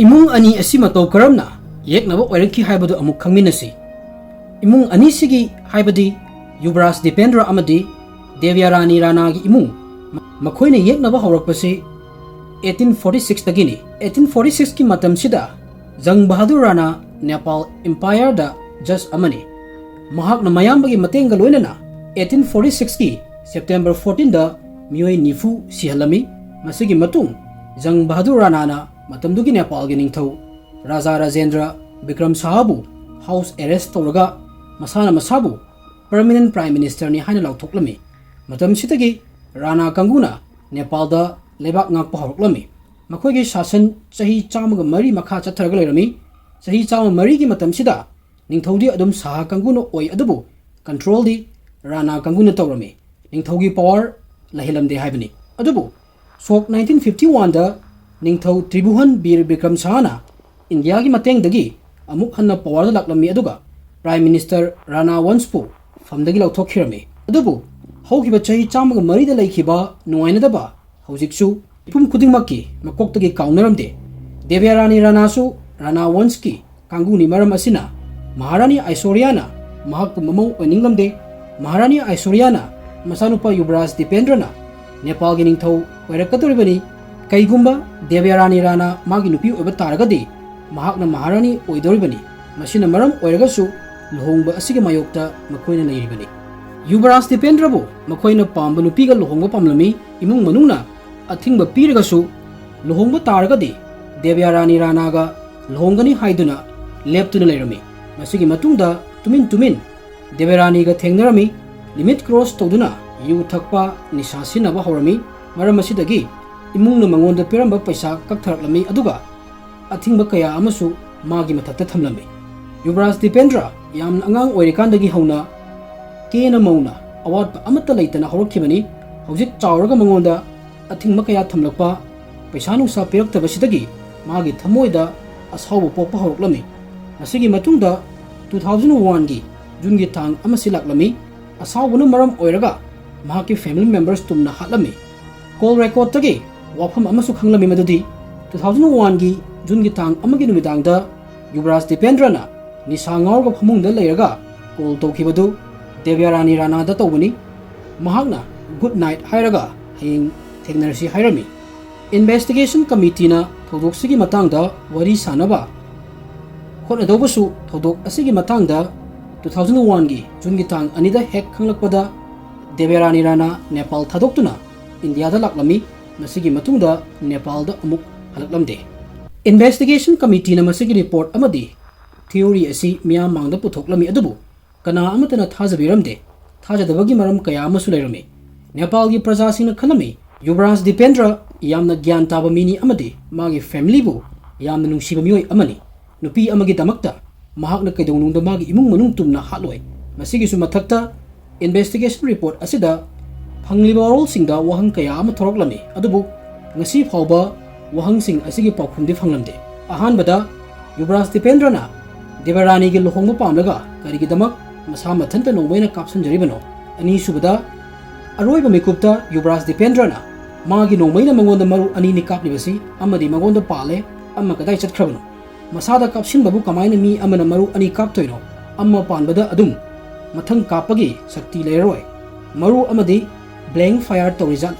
ꯏꯃꯨꯡ ꯑꯅꯤ ꯑꯁꯤ ꯃꯇꯧ ꯀꯔꯝꯅ ꯌꯦꯛꯅꯕ ꯑꯣꯏꯔꯛꯈꯤ ꯍꯥꯏꯕꯗꯨ ꯑꯃꯨꯛ ꯈꯪꯃꯤꯟꯅꯁꯤ꯫ ꯏꯃꯨꯡ ꯑꯅꯤꯁꯤꯒꯤ, ꯍꯥꯏꯕꯗꯤ ꯌꯨꯕꯔꯥꯖ ꯗꯤꯄꯦꯟꯗ꯭ꯔ ꯑꯃꯗꯤ ꯗꯦꯕꯤꯌꯥ ꯔꯥꯅꯤ ꯔꯥꯅꯥꯒꯤ ꯏꯃꯨꯡ, ꯃ-, ꯃꯈꯣꯏꯅ ꯌꯦꯛꯅꯕ ꯍꯧꯔꯛꯄꯁꯤ eighteen forty sixꯇꯒꯤꯅꯤ꯫ Eighteen forty sixꯀꯤ ꯃꯇꯝꯁꯤꯗ ꯖꯪ ꯕꯍꯥꯗꯨꯔ ꯔꯥꯅꯥ ꯅꯦꯄꯥꯜ ꯏꯝꯄꯥꯌꯔꯗ ꯖꯖ ꯑꯃꯅꯤ꯫ ꯃꯍꯥꯛꯅ ꯃꯌꯥꯝꯕꯒꯤ ꯃꯇꯦꯡꯒ ꯂꯣꯏꯅꯅ eighteen forty sixꯀꯤ September fourteenꯗ ꯃꯤꯑꯣꯏ ꯅꯤꯐꯨ ꯁꯤꯍꯜꯂꯝꯃꯤ꯫ ꯃꯁꯤꯒꯤ ꯃꯇꯨꯡ ꯖꯪ ꯕꯍꯥꯗꯨꯔ ꯔꯥꯅꯥꯅ ꯃꯇꯝꯗꯨꯒꯤ ꯅꯦꯄꯥꯜꯒꯤ ꯅꯤꯡꯊꯧ ꯔꯥꯖꯥ ꯔꯥꯖꯦꯟꯗ꯭ꯔ ꯕꯤꯀ꯭ꯔꯝ ꯁꯥꯍꯕꯨ house arrest ꯇꯧꯔꯒ ꯃꯁꯥꯅ ꯃꯁꯥꯕꯨ permanent prime ministerꯅꯤ ꯍꯥꯏꯅ ꯂꯥꯎꯊꯣꯛꯂꯝꯃꯤ꯫ ꯃꯇꯝꯁꯤꯗꯒꯤ ꯔꯥꯅꯥ ꯀꯥꯡꯕꯨꯅ ꯅꯦꯄꯥꯜꯗ ꯂꯩꯕꯥꯛ ꯉꯥꯛꯄ ꯍꯧꯔꯛꯂꯝꯃꯤ꯫ ꯃꯈꯣꯏꯒꯤ ꯁꯥꯁꯟ ꯆꯍꯤ ꯆꯥꯝꯃꯒ ꯃꯔꯤ ꯃꯈꯥ ꯆꯠꯊꯔꯒ ꯂꯩꯔꯝꯃꯤ꯫ ꯆꯍꯤ ꯆꯥꯝꯃ ꯃꯔꯤꯒꯤ ꯃꯇꯝꯁꯤꯗ ꯅꯤꯡꯊꯧꯗꯤ ꯑꯗꯨꯝ ꯁꯥꯍ ꯀꯥꯡꯕꯨꯅ ꯑꯣꯏ, ꯑꯗꯨꯕꯨ controlꯗꯤ ꯔꯥꯅꯥ ꯀꯥꯡꯕꯨꯅ ꯇꯧꯔꯝꯃꯤ꯫ ꯅꯤꯡꯊꯧꯒꯤ power ꯂꯩꯍꯜꯂꯝꯗꯦ ꯍꯥꯏꯕꯅꯤ꯫ ꯑꯗꯨꯕꯨ ꯁꯣꯛ nineteen fifty oneꯗ ꯅꯤꯡꯊꯧ ꯇ꯭ꯔꯤꯕꯨꯍꯟ ꯕꯤꯔ ꯕꯤꯀ꯭ꯔꯝ ꯁꯥꯍꯅ ꯏꯟꯗꯤꯌꯥꯒꯤ ꯃꯇꯦꯡꯗꯒꯤ ꯑꯃꯨꯛ ꯍꯟꯅ powerꯗ ꯂꯥꯛꯂꯝꯃꯤ, ꯑꯗꯨꯒ Prime Minister ꯔꯥꯅꯥ ꯋꯟꯁꯄꯨ ꯐꯝꯗꯒꯤ ꯂꯧꯊꯣꯛꯈꯤꯔꯝꯃꯤ꯫ ꯑꯗꯨꯕꯨ ꯍꯧꯈꯤꯕ ꯆꯍꯤ ꯆꯥꯝꯃꯒ ꯃꯔꯤꯗ ꯂꯩꯈꯤꯕ ꯅꯨꯡꯉꯥꯏꯅꯗꯕ ꯍꯧꯖꯤꯛꯁꯨ ꯃꯤꯄꯨꯝ ꯈꯨꯗꯤꯡꯃꯛꯀꯤ ꯃꯀꯣꯛꯇꯒꯤ ꯀꯥꯎꯅꯔꯝꯗꯦ꯫ ꯗꯦꯕꯤꯌꯥ ꯔꯥꯅꯤ ꯔꯥꯅꯥꯁꯨ ꯔꯥꯅꯥ ꯋꯟꯁꯀꯤ ꯀꯥꯡꯕꯨꯅꯤ꯫ ꯃꯔꯝ ꯑꯁꯤꯅ ꯃꯍꯥꯔꯥꯅꯤ ꯑꯥꯏꯁꯣꯔꯤꯌꯥꯅ ꯃꯍꯥꯛꯄꯨ ꯃꯃꯧ ꯑꯣꯏꯅꯤꯡꯂꯝꯗꯦ꯫ ꯃꯍꯥꯔꯥꯅꯤ ꯑꯥꯏꯁꯣꯔꯤꯌꯥꯅ ꯃꯆꯥꯅꯨꯄꯥ ꯌꯨꯕꯔꯥꯖ ꯗꯤꯄꯦꯟꯗ꯭ꯔꯅ ꯅꯦꯄꯥꯜꯒꯤ ꯅꯤꯡꯊꯧ ꯑꯣꯏꯔꯛꯀꯗꯧꯔꯤꯕꯅꯤ꯫ ꯀꯩꯒꯨꯝꯕ ꯗꯦꯕꯤꯌꯥ ꯔꯥꯅꯤ ꯔꯥꯅꯥ ꯃꯥꯒꯤ ꯅꯨꯄꯤ ꯑꯣꯏꯕ ꯇꯥꯔꯒꯗꯤ ꯃꯍꯥꯛꯅ ꯃꯍꯥꯔꯥꯅꯤ ꯑꯣꯏꯗꯧꯔꯤꯕꯅꯤ꯫ ꯃꯁꯤꯅ ꯃꯔꯝ ꯑꯣꯏꯔꯒꯁꯨ ꯂꯨꯍꯣꯡꯕ ꯑꯁꯤꯒꯤ ꯃꯥꯌꯣꯛꯇ ꯃꯈꯣꯏꯅ ꯂꯩꯔꯤꯕꯅꯤ꯫ ꯌꯨꯕꯔꯥꯖ ꯗꯤꯄꯦꯟꯗ꯭ꯔꯕꯨ ꯃꯈꯣꯏꯅ ꯄꯥꯝꯕ ꯅꯨꯄꯤꯒ ꯂꯨꯍꯣꯡꯕ ꯄꯥꯝꯂꯝꯃꯤ꯫ ꯏꯃꯨꯡ ꯃꯅꯨꯡꯅ ꯑꯊꯤꯡꯕ ꯄꯤꯔꯒꯁꯨ ꯂꯨꯍꯣꯡꯕ ꯇꯥꯔꯒꯗꯤ ꯗꯦꯕ꯭ꯌꯥ ꯔꯥꯅꯤ ꯔꯥꯅꯥꯒ ꯂꯨꯍꯣꯡꯒꯅꯤ ꯍꯥꯏꯗꯨꯅ ꯂꯦꯞꯇꯨꯅ ꯂꯩꯔꯝꯃꯤ꯫ ꯃꯁꯤꯒꯤ ꯃꯇꯨꯡꯗ ꯇꯨꯃꯤꯟ ꯇꯨꯃꯤꯟ ꯗꯦꯕ꯭ꯌꯥ ꯔꯥꯅꯤꯒ ꯊꯦꯡꯅꯔꯝꯃꯤ꯫ ꯂꯤꯃꯤꯠ ꯀ꯭ꯔꯣꯁ ꯇꯧꯗꯨꯅ ꯌꯨ ꯊꯛꯄ, ꯅꯤꯁꯥ ꯁꯤꯖꯤꯟꯅꯕ ꯍꯧꯔꯝꯃꯤ꯫ ꯃꯔꯝ ꯑꯁꯤꯗꯒꯤ ꯏꯃꯨꯡꯅ ꯃꯉꯣꯟꯗ ꯄꯤꯔꯝꯕ ꯄꯩꯁꯥ ꯀꯛꯊꯔꯛꯂꯝꯃꯤ, ꯑꯗꯨꯒ ꯑꯊꯤꯡꯕ ꯀꯌꯥ ꯑꯃꯁꯨ ꯃꯥꯒꯤ ꯃꯊꯛꯇ ꯊꯝꯂꯝꯃꯤ꯫ ꯌꯨꯕꯔꯥꯖ ꯗꯤꯄꯦꯟꯗ꯭ꯔ ꯌꯥꯝꯅ ꯑꯉꯥꯡ ꯑꯣꯏꯔꯤꯀꯥꯟꯗꯒꯤ ꯍꯧꯅ ꯀꯦꯅ ꯃꯧꯅ ꯑꯋꯥꯠꯄ ꯑꯃꯠꯇ ꯂꯩꯇꯅ ꯍꯧꯔꯛꯈꯤꯕꯅꯤ꯫ ꯍꯧꯖꯤꯛ ꯆꯥꯎꯔꯒ ꯃꯉꯣꯟꯗ ꯑꯊꯤꯡꯕ ꯀꯌꯥ ꯊꯝꯂꯛꯄ, ꯄꯩꯁꯥ ꯅꯨꯡꯁꯥ ꯄꯤꯔꯛꯇꯕꯁꯤꯗꯒꯤ ꯃꯥꯒꯤ ꯊꯃꯣꯏꯗ ꯑꯁꯥꯎꯕ ꯄꯣꯛꯄ ꯍꯧꯔꯛꯂꯝꯃꯤ꯫ ꯃꯁꯤꯒꯤ ꯃꯇꯨꯡꯗ two thousand one ꯒꯤ ꯖꯨꯟꯒꯤ ꯇꯥꯡ ꯑꯃꯁꯤ ꯂꯥꯛꯂꯝꯃꯤ꯫ ꯑꯁꯥꯎꯕꯅ ꯃꯔꯝ ꯑꯣꯏꯔꯒ ꯃꯍꯥꯛꯀꯤ family members ꯇꯨꯝꯅ ꯍꯥꯠꯂꯝꯃꯤ꯫ ꯀꯣꯜ ꯔꯦꯀꯣꯔꯗꯇꯒꯤ ꯋꯥꯐꯝ ꯑꯃꯁꯨ ꯈꯪꯂꯝꯃꯤ, ꯃꯗꯨꯗꯤ two thousand one ꯒꯤ ꯖꯨꯟꯒꯤ ꯇꯥꯡ ꯑꯃꯒꯤ ꯅꯨꯃꯤꯗꯥꯡꯗ ꯌꯨꯕꯔꯥꯖ ꯗꯤꯄꯦꯟꯗ꯭ꯔꯅ ꯅꯤꯁꯥ ꯉꯥꯎꯔꯒ ꯐꯃꯨꯡꯗ ꯂꯩꯔꯒ ꯀꯣꯜ ꯇꯧꯈꯤꯕꯗꯨ ꯗꯦꯕ꯭ꯌꯥ ꯔꯥꯅꯤ ꯔꯥꯅꯥꯗ ꯇꯧꯕꯅꯤ꯫ ꯃꯍꯥꯛꯅ "Good night" ꯍꯥꯏꯔꯒ "ꯍꯌꯦꯡ ꯊꯦꯡꯅꯔꯁꯤ" ꯍꯥꯏꯔꯝꯃꯤ꯫ ꯏꯟꯚꯦꯁꯇꯤꯒꯦꯁꯟ ꯀꯃꯤꯇꯤꯅ ꯊꯧꯗꯣꯛꯁꯤꯒꯤ ꯃꯇꯥꯡꯗ ꯋꯥꯔꯤ ꯁꯥꯅꯕ ꯍꯣꯠꯅꯗꯧꯕꯁꯨ, ꯊꯧꯗꯣꯛ ꯑꯁꯤꯒꯤ ꯃꯇꯥꯡꯗ two thousand one ꯒꯤ ꯖꯨꯟꯒꯤ ꯇꯥꯡ ꯑꯅꯤꯗ ꯍꯦꯛ ꯈꯪꯂꯛꯄꯗ ꯗꯦꯕ꯭ꯌꯥ ꯔꯥꯅꯤ ꯔꯥꯅꯥ ꯅꯦꯄꯥꯜ ꯊꯥꯗꯣꯛꯇꯨꯅ ꯏꯟꯗꯤꯌꯥꯗ ꯂꯥꯛꯂꯝꯃꯤ꯫ ꯃꯁꯤꯒꯤ ꯃꯇꯨꯡꯗ ꯅꯦꯄꯥꯜꯗ ꯑꯃꯨꯛ ꯍꯜꯂꯛꯂꯝꯗꯦ꯫ ꯏꯟꯚꯦꯁꯇꯤꯒꯦꯁꯟ ꯀꯃꯤꯇꯤꯅ ꯃꯁꯤꯒꯤ ꯔꯤꯄꯣꯔꯠ ꯑꯃꯗꯤ ꯊꯤꯑꯣꯔꯤ ꯑꯁꯤ ꯃꯤꯌꯥꯝ ꯃꯥꯡꯗ ꯄꯨꯊꯣꯛꯂꯝꯃꯤ, ꯑꯗꯨꯕꯨ ꯀꯅꯥ ꯑꯃꯠꯇꯅ ꯊꯥꯖꯕꯤꯔꯝꯗꯦ꯫ ꯊꯥꯖꯗꯕꯒꯤ ꯃꯔꯝ ꯀꯌꯥ ꯑꯃꯁꯨ ꯂꯩꯔꯝꯃꯤ꯫ ꯅꯦꯄꯥꯜꯒꯤ ꯄ꯭ꯔꯖꯥꯁꯤꯡꯅ ꯈꯜꯂꯝꯃꯤ, ꯌꯨꯕꯔꯥꯖ ꯗꯤꯄꯦꯟꯗ꯭ꯔ ꯌꯥꯝꯅ ꯒ꯭ꯌꯥꯟ ꯇꯥꯕ ꯃꯤꯅꯤ ꯑꯃꯗꯤ ꯃꯥꯒꯤ family ꯕꯨ ꯌꯥꯝꯅ ꯅꯨꯡꯁꯤꯕ ꯃꯤꯑꯣꯏ ꯑꯃꯅꯤ꯫ ꯅꯨꯄꯤ ꯑꯃꯒꯤꯗꯃꯛꯇ ꯃꯍꯥꯛꯅ ꯀꯩꯗꯧꯅꯨꯡꯗ ꯃꯥꯒꯤ ꯏꯃꯨꯡ ꯃꯅꯨꯡ ꯇꯨꯝꯅ ꯍꯥꯠꯂꯣꯏ꯫ ꯃꯁꯤꯒꯤꯁꯨ ꯃꯊꯛꯇ, ꯏꯟꯚꯦꯁꯇꯤꯒꯦꯁꯟ ꯔꯤꯄꯣꯔꯠ ꯑꯁꯤꯗ ꯐꯪꯂꯤꯕ ꯋꯥꯔꯣꯜꯁꯤꯡꯗ ꯋꯥꯍꯪ ꯀꯌꯥ ꯑꯃ ꯊꯣꯔꯛꯂꯝꯃꯤ, ꯑꯗꯨꯕꯨ ꯉꯁꯤ ꯐꯥꯎꯕ ꯋꯥꯍꯪꯁꯤꯡ ꯑꯁꯤꯒꯤ ꯄꯥꯎꯈꯨꯝꯗꯤ ꯐꯪꯂꯝꯗꯦ꯫ ꯑꯍꯥꯟꯕꯗ, ꯌꯨꯕꯔꯥꯖ ꯗꯤꯄꯦꯟꯗ꯭ꯔꯅ ꯗꯦꯕꯔꯥꯅꯤꯒꯤ ꯂꯨꯍꯣꯡꯕ ꯄꯥꯝꯂꯒ ꯀꯔꯤꯒꯤꯗꯃꯛ ꯃꯁꯥ ꯃꯊꯟꯇ ꯅꯣꯡꯃꯩꯅ ꯀꯥꯞꯁꯤꯟꯖꯔꯤꯕꯅꯣ? ꯑꯅꯤꯁꯨꯕꯗ, ꯑꯔꯣꯏꯕ ꯃꯤꯀꯨꯞꯇ ꯌꯨꯕꯔꯥꯖ ꯗꯤꯄꯦꯟꯗ꯭ꯔꯅ ꯃꯥꯒꯤ ꯅꯣꯡꯃꯩꯅ ꯃꯉꯣꯟꯗ ꯃꯔꯨ ꯑꯅꯤꯅꯤ ꯀꯥꯞꯂꯤꯕꯁꯤ, ꯑꯃꯗꯤ ꯃꯉꯣꯟꯗ ꯄꯥꯜꯂꯦ, ꯑꯃ ꯀꯗꯥꯏ ꯆꯠꯈ꯭ꯔꯕꯅꯣ? ꯃꯁꯥꯗ ꯀꯥꯞꯁꯤꯟꯕꯕꯨ ꯀꯃꯥꯏꯅ ꯃꯤ ꯑꯃꯅ ꯃꯔꯨ ꯑꯅꯤ ꯀꯥꯞꯇꯣꯏꯅꯣ? ꯑꯃ ꯄꯥꯟꯕꯗ ꯑꯗꯨꯝ ꯃꯊꯪ ꯀꯥꯞꯄꯒꯤ ꯁꯛꯇꯤ ꯂꯩꯔꯔꯣꯏ꯫ ꯃꯔꯨ ꯑꯃꯗꯤ blank fire ꯇꯧꯔꯤꯖꯥꯠꯂ?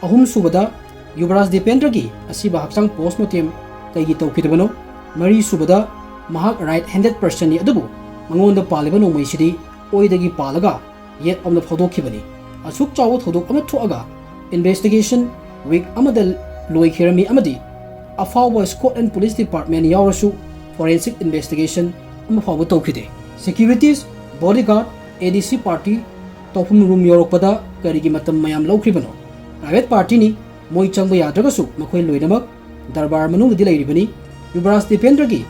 ꯑꯍꯨꯝꯁꯨꯕꯗ, ꯌꯨꯕꯔꯥꯖ ꯗꯤꯄꯦꯟꯗ꯭ꯔꯒꯤ ꯑꯁꯤꯕ ꯍꯛꯆꯥꯡ post mortem ꯀꯩꯒꯤ ꯇꯧꯈꯤꯗꯕꯅꯣ? ꯃꯔꯤꯁꯨꯕꯗ, ꯃꯍꯥꯛ right handed personꯅꯤ, ꯑꯗꯨꯕꯨ ꯃꯉꯣꯟꯗ ꯄꯥꯜꯂꯤꯕ ꯅꯣꯡꯃꯩꯁꯤꯗꯤ ꯑꯣꯏꯗꯒꯤ ꯄꯥꯜꯂꯒ ꯌꯦꯠ ꯑꯃꯗ ꯐꯥꯎꯗꯣꯛꯈꯤꯕꯅꯤ꯫ ꯑꯁꯨꯛ ꯆꯥꯎꯕ ꯊꯧꯗꯣꯛ ꯑꯃ ꯊꯣꯛꯑꯒ investigation week ꯑꯃꯗ ꯂꯣꯏꯈꯤꯔꯝꯃꯤ ꯑꯃꯗꯤ ꯑꯐꯥꯎꯕ Scotland Police Department ꯌꯥꯎꯔꯁꯨ forensic investigation ꯑꯃ ꯐꯥꯎꯕ ꯇꯧꯈꯤꯗꯦ꯫ Securities, bodyguard, A D C party ꯇꯧꯐꯝ room ꯌꯧꯔꯛꯄꯗ ꯀꯔꯤꯒꯤ ꯃꯇꯝ ꯃꯌꯥꯝ ꯂꯧꯈ꯭ꯔꯤꯕꯅꯣ? Private partyꯅꯤ, ꯃꯣꯏ ꯆꯪꯕ ꯌꯥꯗ꯭ꯔꯒꯁꯨ ꯃꯈꯣꯏ ꯂꯣꯏꯅꯃꯛ ꯗꯔꯕꯥꯔ ꯃꯅꯨꯡꯗꯗꯤ ꯂꯩꯔꯤꯕꯅꯤ꯫ ꯌꯨꯕꯔꯥꯖ ꯗꯤꯄꯦꯟꯗ꯭ꯔꯒꯤ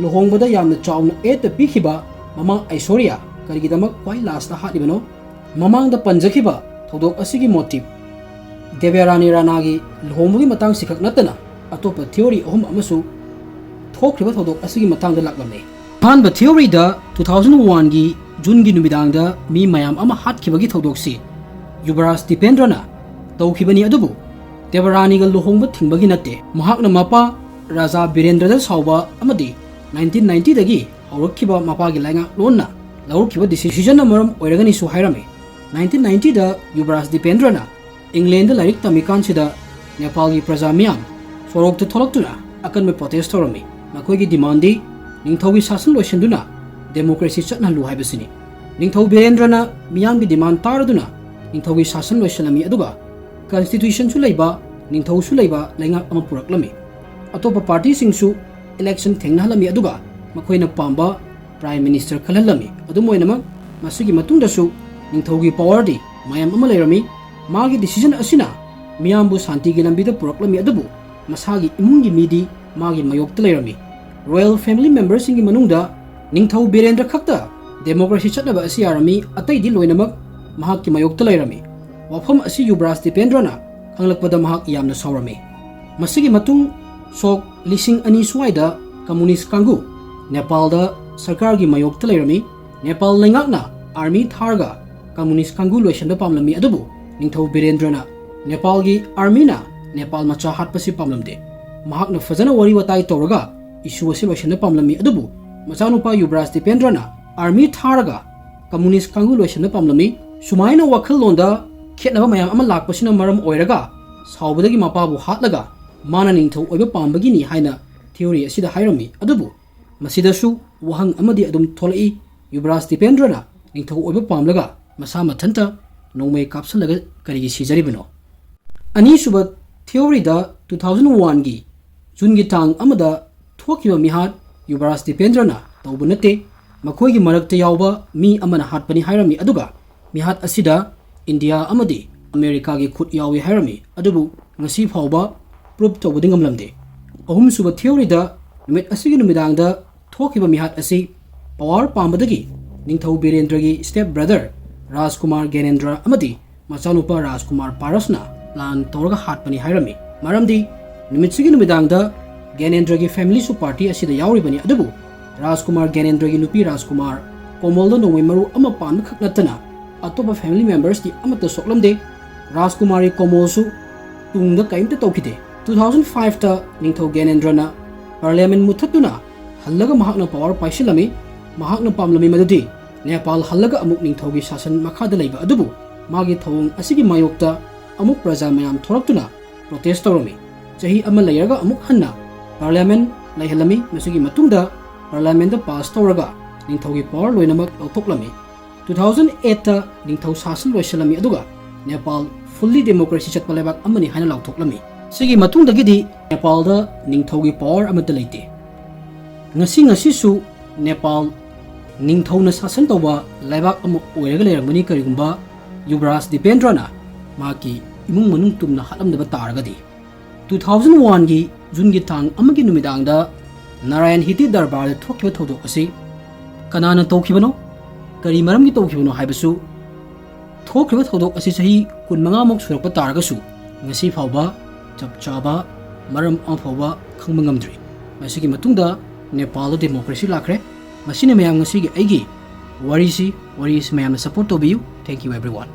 ꯂꯨꯍꯣꯡꯕꯗ ꯌꯥꯝꯅ ꯆꯥꯎꯅ ꯑꯦꯠꯇ ꯄꯤꯈꯤꯕ ꯃꯃꯥ ꯑꯥꯏꯁꯣꯔꯤꯌꯥ ꯀꯔꯤꯒꯤꯗꯃꯛ ꯈ꯭ꯋꯥꯏ ꯂꯥꯁꯇ ꯍꯥꯠꯂꯤꯕꯅꯣ? ꯃꯃꯥꯡꯗ ꯄꯟꯖꯈꯤꯕ ꯊꯧꯗꯣꯛ ꯑꯁꯤꯒꯤ ꯃꯣꯇꯤꯞ ꯗꯦꯕ꯭ꯌꯥꯔꯥꯅꯤ ꯔꯥꯅꯥꯒꯤ ꯂꯨꯍꯣꯡꯕꯒꯤ ꯃꯇꯥꯡꯁꯤꯈꯛ ꯅꯠꯇꯅ ꯑꯇꯣꯞꯄ ꯊꯤꯑꯣꯔꯤ ꯑꯍꯨꯝ ꯑꯃꯁꯨ ꯊꯣꯛꯈ꯭ꯔꯤꯕ ꯊꯧꯗꯣꯛ ꯑꯁꯤꯒꯤ ꯃꯇꯥꯡꯗ ꯂꯥꯛꯂꯝꯃꯤ꯫ ꯑꯍꯥꯟꯕ ꯊꯤꯑꯣꯔꯤꯗ two thousand oneꯒꯤ ꯖꯨꯟꯒꯤ ꯅꯨꯃꯤꯗꯥꯡꯗ ꯃꯤ ꯃꯌꯥꯝ ꯑꯃ ꯍꯥꯠꯈꯤꯕꯒꯤ ꯊꯧꯗꯣꯛꯁꯤ ꯌꯨꯕꯔꯥꯖ ꯗꯤꯄꯦꯟꯗ꯭ꯔꯅ ꯇꯧꯈꯤꯕꯅꯤ, ꯑꯗꯨꯕꯨ ꯗꯦꯕꯔꯥꯅꯤꯒ ꯂꯨꯍꯣꯡꯕ ꯊꯤꯡꯕꯒꯤ ꯅꯠꯇꯦ꯫ ꯃꯍꯥꯛꯅ ꯃꯄꯥ ꯔꯥꯖꯥ ꯕꯤꯔꯦꯟꯗ꯭ꯔꯗ ꯁꯥꯎꯕ ꯑꯃꯗꯤ nineteen ninetyꯗꯒꯤ ꯍꯧꯔꯛꯈꯤꯕ ꯃꯄꯥꯒꯤ ꯂꯩꯉꯥꯛꯂꯣꯟꯅ ꯂꯧꯔꯛꯈꯤꯕ decisionꯅ ꯃꯔꯝ ꯑꯣꯏꯔꯒꯅꯤꯁꯨ ꯍꯥꯏꯔꯝꯃꯤ꯫ Nineteen ninetyꯗ ꯌꯨꯕꯔꯥꯖ ꯗꯤꯄꯦꯟꯗ꯭ꯔꯅ ꯏꯪꯂꯦꯟꯗ ꯂꯥꯏꯔꯤꯛ ꯇꯝꯃꯤꯀꯥꯟꯁꯤꯗ ꯅꯦꯄꯥꯜꯒꯤ ꯄ꯭ꯔꯖꯥ ꯃꯤꯌꯥꯝ ꯁꯣꯔꯣꯛꯇ ꯊꯣꯛꯂꯛꯇꯨꯅ ꯑꯀꯟꯕ protest ꯇꯧꯔꯝꯃꯤ꯫ ꯃꯈꯣꯏꯒꯤ demandꯗꯤ ꯅꯤꯡꯊꯧꯒꯤ ꯁꯥꯁꯟ ꯂꯣꯏꯁꯤꯟꯗꯨꯅ democracy ꯆꯠꯅꯍꯜꯂꯨ ꯍꯥꯏꯕꯁꯤꯅꯤ꯫ ꯅꯤꯡꯊꯧ ꯕꯤꯔꯦꯟꯗ꯭ꯔꯅ ꯃꯤꯌꯥꯝꯒꯤ demand ꯇꯥꯔꯗꯨꯅ ꯅꯤꯡꯊꯧꯒꯤ ꯁꯥꯁꯟ ꯂꯣꯏꯁꯤꯜꯂꯝꯃꯤ, ꯑꯗꯨꯒ constitutionꯁꯨ ꯂꯩꯕ ꯅꯤꯡꯊꯧꯁꯨ ꯂꯩꯕ ꯂꯩꯉꯥꯛ ꯑꯃ ꯄꯨꯔꯛꯂꯝꯃꯤ꯫ ꯑꯇꯣꯞꯄ partyꯁꯤꯡꯁꯨ election ꯊꯦꯡꯅꯍꯜꯂꯝꯃꯤ, ꯑꯗꯨꯒ ꯃꯈꯣꯏꯅ ꯄꯥꯝꯕ prime minister ꯈꯜꯍꯜꯂꯝꯃꯤ꯫ ꯑꯗꯨꯝ ꯑꯣꯏꯅꯃꯛ, ꯃꯁꯤꯒꯤ ꯃꯇꯨꯡꯗꯁꯨ ꯅꯤꯡꯊꯧꯒꯤ powerꯗꯤ ꯃꯌꯥꯝ ꯑꯃ ꯂꯩꯔꯝꯃꯤ꯫ ꯃꯥꯒꯤ decision ꯑꯁꯤꯅ ꯃꯤꯌꯥꯝꯕꯨ ꯁꯥꯟꯇꯤꯒꯤ ꯂꯝꯕꯤꯗ ꯄꯨꯔꯛꯂꯝꯃꯤ, ꯑꯗꯨꯕꯨ ꯃꯁꯥꯒꯤ ꯏꯃꯨꯡꯒꯤ ꯃꯤꯗꯤ ꯃꯥꯒꯤ ꯃꯥꯌꯣꯛꯇ ꯂꯩꯔꯝꯃꯤ꯫ Royal family memberꯁꯤꯡꯒꯤ ꯃꯅꯨꯡꯗ ꯅꯤꯡꯊꯧ ꯕꯤꯔꯦꯟꯗ꯭ꯔ ꯈꯛꯇ democracy ꯆꯠꯅꯕ ꯑꯁꯤ ꯌꯥꯔꯝꯃꯤ, ꯑꯇꯩꯗꯤ ꯂꯣꯏꯅꯃꯛ ꯃꯍꯥꯛꯀꯤ ꯃꯥꯌꯣꯛꯇ ꯂꯩꯔꯝꯃꯤ꯫ ꯋꯥꯐꯝ ꯑꯁꯤ ꯌꯨꯕꯔꯥꯖ ꯗꯤꯄꯦꯟꯗ꯭ꯔꯅ ꯈꯪꯂꯛꯄꯗ ꯃꯍꯥꯛ ꯌꯥꯝꯅ ꯁꯥꯎꯔꯝꯃꯤ꯫ ꯃꯁꯤꯒꯤ ꯃꯇꯨꯡ ꯁꯣꯛ ꯂꯤꯁꯤꯡ ꯑꯅꯤ ꯁ꯭ꯋꯥꯏꯗ communist ꯀꯥꯡꯕꯨ ꯅꯦꯄꯥꯜꯗ ꯁꯔꯀꯥꯔꯒꯤ ꯃꯥꯌꯣꯛꯇ ꯂꯩꯔꯝꯃꯤ꯫ ꯅꯦꯄꯥꯜ ꯂꯩꯉꯥꯛꯅ army ꯊꯥꯔꯒ communist ꯀꯥꯡꯕꯨ ꯂꯣꯏꯁꯤꯟꯕ ꯄꯥꯝꯂꯝꯃꯤ, ꯑꯗꯨꯕꯨ ꯅꯤꯡꯊꯧ ꯕꯤꯔꯦꯟꯗ꯭ꯔꯅ ꯅꯦꯄꯥꯜꯒꯤ armyꯅ ꯅꯦꯄꯥꯜ ꯃꯆꯥ ꯍꯥꯠꯄꯁꯤ ꯄꯥꯝꯂꯝꯗꯦ꯫ ꯃꯍꯥꯛꯅ ꯐꯖꯅ ꯋꯥꯔꯤ ꯋꯥꯇꯥꯏ ꯇꯧꯔꯒ issue ꯑꯁꯤ ꯂꯣꯏꯁꯤꯟꯕ ꯄꯥꯝꯂꯝꯃꯤ, ꯑꯗꯨꯕꯨ ꯃꯆꯥꯅꯨꯄꯥ ꯌꯨꯕꯔꯥꯖ ꯗꯤꯄꯦꯟꯗ꯭ꯔꯅ army ꯊꯥꯔꯒ communist ꯀꯥꯡꯕꯨ ꯂꯣꯏꯁꯤꯟꯕ ꯄꯥꯝꯂꯝꯃꯤ꯫ ꯁꯨꯃꯥꯏꯅ ꯋꯥꯈꯜꯂꯣꯟꯗ ꯈꯦꯠꯅꯕ ꯃꯌꯥꯝ ꯑꯃ ꯂꯥꯛꯄꯁꯤꯅ ꯃꯔꯝ ꯑꯣꯏꯔꯒ ꯁꯥꯎꯕꯗꯒꯤ ꯃꯄꯥꯕꯨ ꯍꯥꯠꯂꯒ ꯃꯥꯅ ꯅꯤꯡꯊꯧ ꯑꯣꯏꯕ ꯄꯥꯝꯕꯒꯤꯅꯤ ꯍꯥꯏꯅ theory ꯑꯁꯤꯗ ꯍꯥꯏꯔꯝꯃꯤ꯫ ꯑꯗꯨꯕꯨ ꯃꯁꯤꯗꯁꯨ ꯋꯥꯍꯪ ꯑꯃꯗꯤ ꯑꯗꯨꯝ ꯊꯣꯛꯂꯛꯏ, ꯌꯨꯕꯔꯥꯖ ꯗꯤꯄꯦꯟꯗ꯭ꯔꯅ ꯅꯤꯡꯊꯧ ꯑꯣꯏꯕ ꯄꯥꯝꯂꯒ ꯃꯁꯥ ꯃꯊꯟꯇ ꯅꯣꯡꯃꯩ ꯀꯥꯞꯁꯤꯜꯂꯒ ꯀꯔꯤꯒꯤ ꯁꯤꯖꯔꯤꯕꯅꯣ? ꯑꯅꯤꯁꯨꯕ theoryꯗ two thousand oneꯒꯤ Juneꯒꯤ ꯇꯥꯡ ꯑꯃꯗ ꯊꯣꯛꯈꯤꯕ ꯃꯤꯍꯥꯠ ꯌꯨꯕꯔꯥꯖ ꯗꯤꯄꯦꯟꯗ꯭ꯔꯅ ꯇꯧꯕ ꯅꯠꯇꯦ, ꯃꯈꯣꯏꯒꯤ ꯃꯔꯛꯇ ꯌꯥꯎꯕ ꯃꯤ ꯑꯃꯅ ꯍꯥꯠꯄꯅꯤ ꯍꯥꯏꯔꯝꯃꯤ꯫ ꯑꯗꯨꯒ ꯃꯤꯍꯥꯠ ꯑꯁꯤꯗ ꯏꯟꯗꯤꯌꯥ ꯑꯃꯗꯤ ꯑꯃꯦꯔꯤꯀꯥꯒꯤ ꯈꯨꯠ ꯌꯥꯎꯏ ꯍꯥꯏꯔꯝꯃꯤ꯫ ꯑꯗꯨꯕꯨ ꯉꯁꯤ ꯐꯥꯎꯕ proof ꯇꯧꯕꯗꯤ ꯉꯝꯂꯝꯗꯦ꯫ ꯑꯍꯨꯝꯁꯨꯕ theoryꯗ ꯅꯨꯃꯤꯠ ꯑꯁꯤꯒꯤ ꯅꯨꯃꯤꯗꯥꯡꯗ ꯊꯣꯛꯈꯤꯕ ꯃꯤꯍꯥꯠ ꯑꯁꯤ power ꯄꯥꯝꯕꯗꯒꯤ ꯅꯤꯡꯊꯧ ꯕꯤꯔꯦꯟꯗ꯭ꯔꯒꯤ step brother ꯔꯥꯖꯀꯨꯃꯥꯔ ꯒ꯭ꯌꯥꯅꯦꯟꯗ꯭ꯔ ꯑꯃꯗꯤ ꯃꯆꯥꯅꯨꯄꯥ ꯔꯥꯖꯀꯨꯃꯥꯔ ꯄꯥꯔꯁꯅ plan ꯇꯧꯔꯒ ꯍꯥꯠꯄꯅꯤ ꯍꯥꯏꯔꯝꯃꯤ꯫ ꯃꯔꯝꯗꯤ ꯅꯨꯃꯤꯠꯁꯤꯒꯤ ꯅꯨꯃꯤꯗꯥꯡꯗ ꯒ꯭ꯌꯥꯅꯦꯟꯗ꯭ꯔꯒꯤ familyꯁꯨ party ꯑꯁꯤꯗ ꯌꯥꯎꯔꯤꯕꯅꯤ꯫ ꯑꯗꯨꯕꯨ ꯔꯥꯖꯀꯨꯃꯥꯔ ꯒ꯭ꯌꯥꯅꯦꯟꯗ꯭ꯔꯒꯤ ꯅꯨꯄꯤ ꯔꯥꯖꯀꯨꯃꯥꯔ ꯀꯣꯃꯜꯗ ꯅꯣꯡꯃꯩ ꯃꯔꯨ ꯑꯃ ꯄꯥꯟꯕꯈꯛ ꯅꯠꯇꯅ ꯑꯇꯣꯞꯄ family membersꯇꯤ ꯑꯃꯠꯇ ꯁꯣꯛꯂꯝꯗꯦ꯫ ꯔꯥꯖꯀꯨꯃꯥꯔꯤ ꯀꯣꯃꯜꯁꯨ ꯇꯨꯡꯗ ꯀꯔꯤꯝꯇ ꯇꯧꯈꯤꯗꯦ꯫ Two thousand fiveꯇ ꯅꯤꯡꯊꯧ ꯒ꯭ꯌꯥꯅꯦꯟꯗ꯭ꯔꯅ parliament ꯃꯨꯠꯊꯠꯇꯨꯅ ꯍꯜꯂꯒ ꯃꯍꯥꯛꯅ power ꯄꯥꯏꯁꯤꯜꯂꯝꯃꯤ꯫ ꯃꯍꯥꯛꯅ ꯄꯥꯝꯂꯝꯃꯤ ꯃꯗꯨꯗꯤ ꯅꯦꯄꯥꯜ ꯍꯜꯂꯒ ꯑꯃꯨꯛ ꯅꯤꯡꯊꯧꯒꯤ ꯁꯥꯁꯟ ꯃꯈꯥꯗ ꯂꯩꯕ꯫ ꯑꯗꯨꯕꯨ ꯃꯥꯒꯤ ꯊꯧꯑꯣꯡ ꯑꯁꯤꯒꯤ ꯃꯥꯌꯣꯛꯇ ꯑꯃꯨꯛ ꯄ꯭ꯔꯖꯥ ꯃꯌꯥꯝ ꯊꯣꯔꯛꯇꯨꯅ protest ꯇꯧꯔꯝꯃꯤ꯫ ꯆꯍꯤ ꯑꯃ ꯂꯩꯔꯒ ꯑꯃꯨꯛ ꯍꯟꯅ parliament ꯂꯩꯍꯜꯂꯝꯃꯤ꯫ ꯃꯁꯤꯒꯤ ꯃꯇꯨꯡꯗ parliamentꯇ pass ꯇꯧꯔꯒ ꯅꯤꯡꯊꯧꯒꯤ power ꯂꯣꯏꯅꯃꯛ ꯂꯧꯊꯣꯛꯂꯝꯃꯤ꯫ Two thousand eightꯇ ꯅꯤꯡꯊꯧ ꯁꯥꯁꯟ ꯂꯣꯏꯁꯤꯜꯂꯝꯃꯤ, ꯑꯗꯨꯒ ꯅꯦꯄꯥꯜ fully democracy ꯆꯠꯄ ꯂꯩꯕꯥꯛ ꯑꯃꯅꯤ ꯍꯥꯏꯅ ꯂꯥꯎꯊꯣꯛꯂꯝꯃꯤ꯫ ꯁꯤꯒꯤ ꯃꯇꯨꯡꯗꯒꯤꯗꯤ ꯅꯦꯄꯥꯜꯗ ꯅꯤꯡꯊꯧꯒꯤ power ꯑꯃꯠꯇ ꯂꯩꯇꯦ꯫ ꯉꯁꯤ ꯉꯁꯤꯁꯨ ꯅꯦꯄꯥꯜ ꯅꯤꯡꯊꯧꯅ ꯁꯥꯁꯟ ꯇꯧꯕ ꯂꯩꯕꯥꯛ ꯑꯃ ꯑꯣꯏꯔꯒ ꯂꯩꯔꯝꯒꯅꯤ, ꯀꯔꯤꯒꯨꯝꯕ ꯌꯨꯕꯔꯥꯖ ꯗꯤꯄꯦꯟꯗ꯭ꯔꯅ ꯃꯍꯥꯛꯀꯤ ꯏꯃꯨꯡ ꯃꯅꯨꯡ ꯇꯨꯝꯅ ꯍꯥꯠꯂꯝꯗꯕ ꯇꯥꯔꯒꯗꯤ꯫ Two thousand oneꯒꯤ Juneꯒꯤ ꯇꯥꯡ ꯑꯃꯒꯤ ꯅꯨꯃꯤꯗꯥꯡꯗ ꯅꯥꯔꯥꯌꯟ ꯍꯤꯇꯤ ꯗꯔꯕꯥꯔꯗ ꯊꯣꯛꯈꯤꯕ ꯊꯧꯗꯣꯛ ꯑꯁꯤ ꯀꯅꯥꯅ ꯇꯧꯈꯤꯕꯅꯣ, ꯀꯔꯤ ꯃꯔꯝꯒꯤ ꯇꯧꯈꯤꯕꯅꯣ ꯍꯥꯏꯕꯁꯨ, ꯊꯣꯛꯈ꯭ꯔꯤꯕ ꯊꯧꯗꯣꯛ ꯑꯁꯤ ꯆꯍꯤ ꯀꯨꯟꯃꯉꯥꯃꯨꯛ ꯁꯨꯔꯛꯄ ꯇꯥꯔꯒꯁꯨ ꯉꯁꯤ ꯐꯥꯎꯕ ꯆꯞ ꯆꯥꯕ ꯃꯔꯝ ꯑꯃ ꯐꯥꯎꯕ ꯈꯪꯕ ꯉꯝꯗ꯭ꯔꯤ꯫ ꯃꯁꯤꯒꯤ ꯃꯇꯨꯡꯗ ꯅꯦꯄꯥꯜꯗ democracy ꯂꯥꯛꯈ꯭ꯔꯦ꯫ ꯃꯁꯤꯅ ꯃꯌꯥꯝ ꯉꯁꯤꯒꯤ ꯑꯩꯒꯤ ꯋꯥꯔꯤꯁꯤ, ꯋꯥꯔꯤꯁꯤ ꯃꯌꯥꯝꯅ support ꯇꯧꯕꯤꯌꯨ꯫ Thank you everyone꯫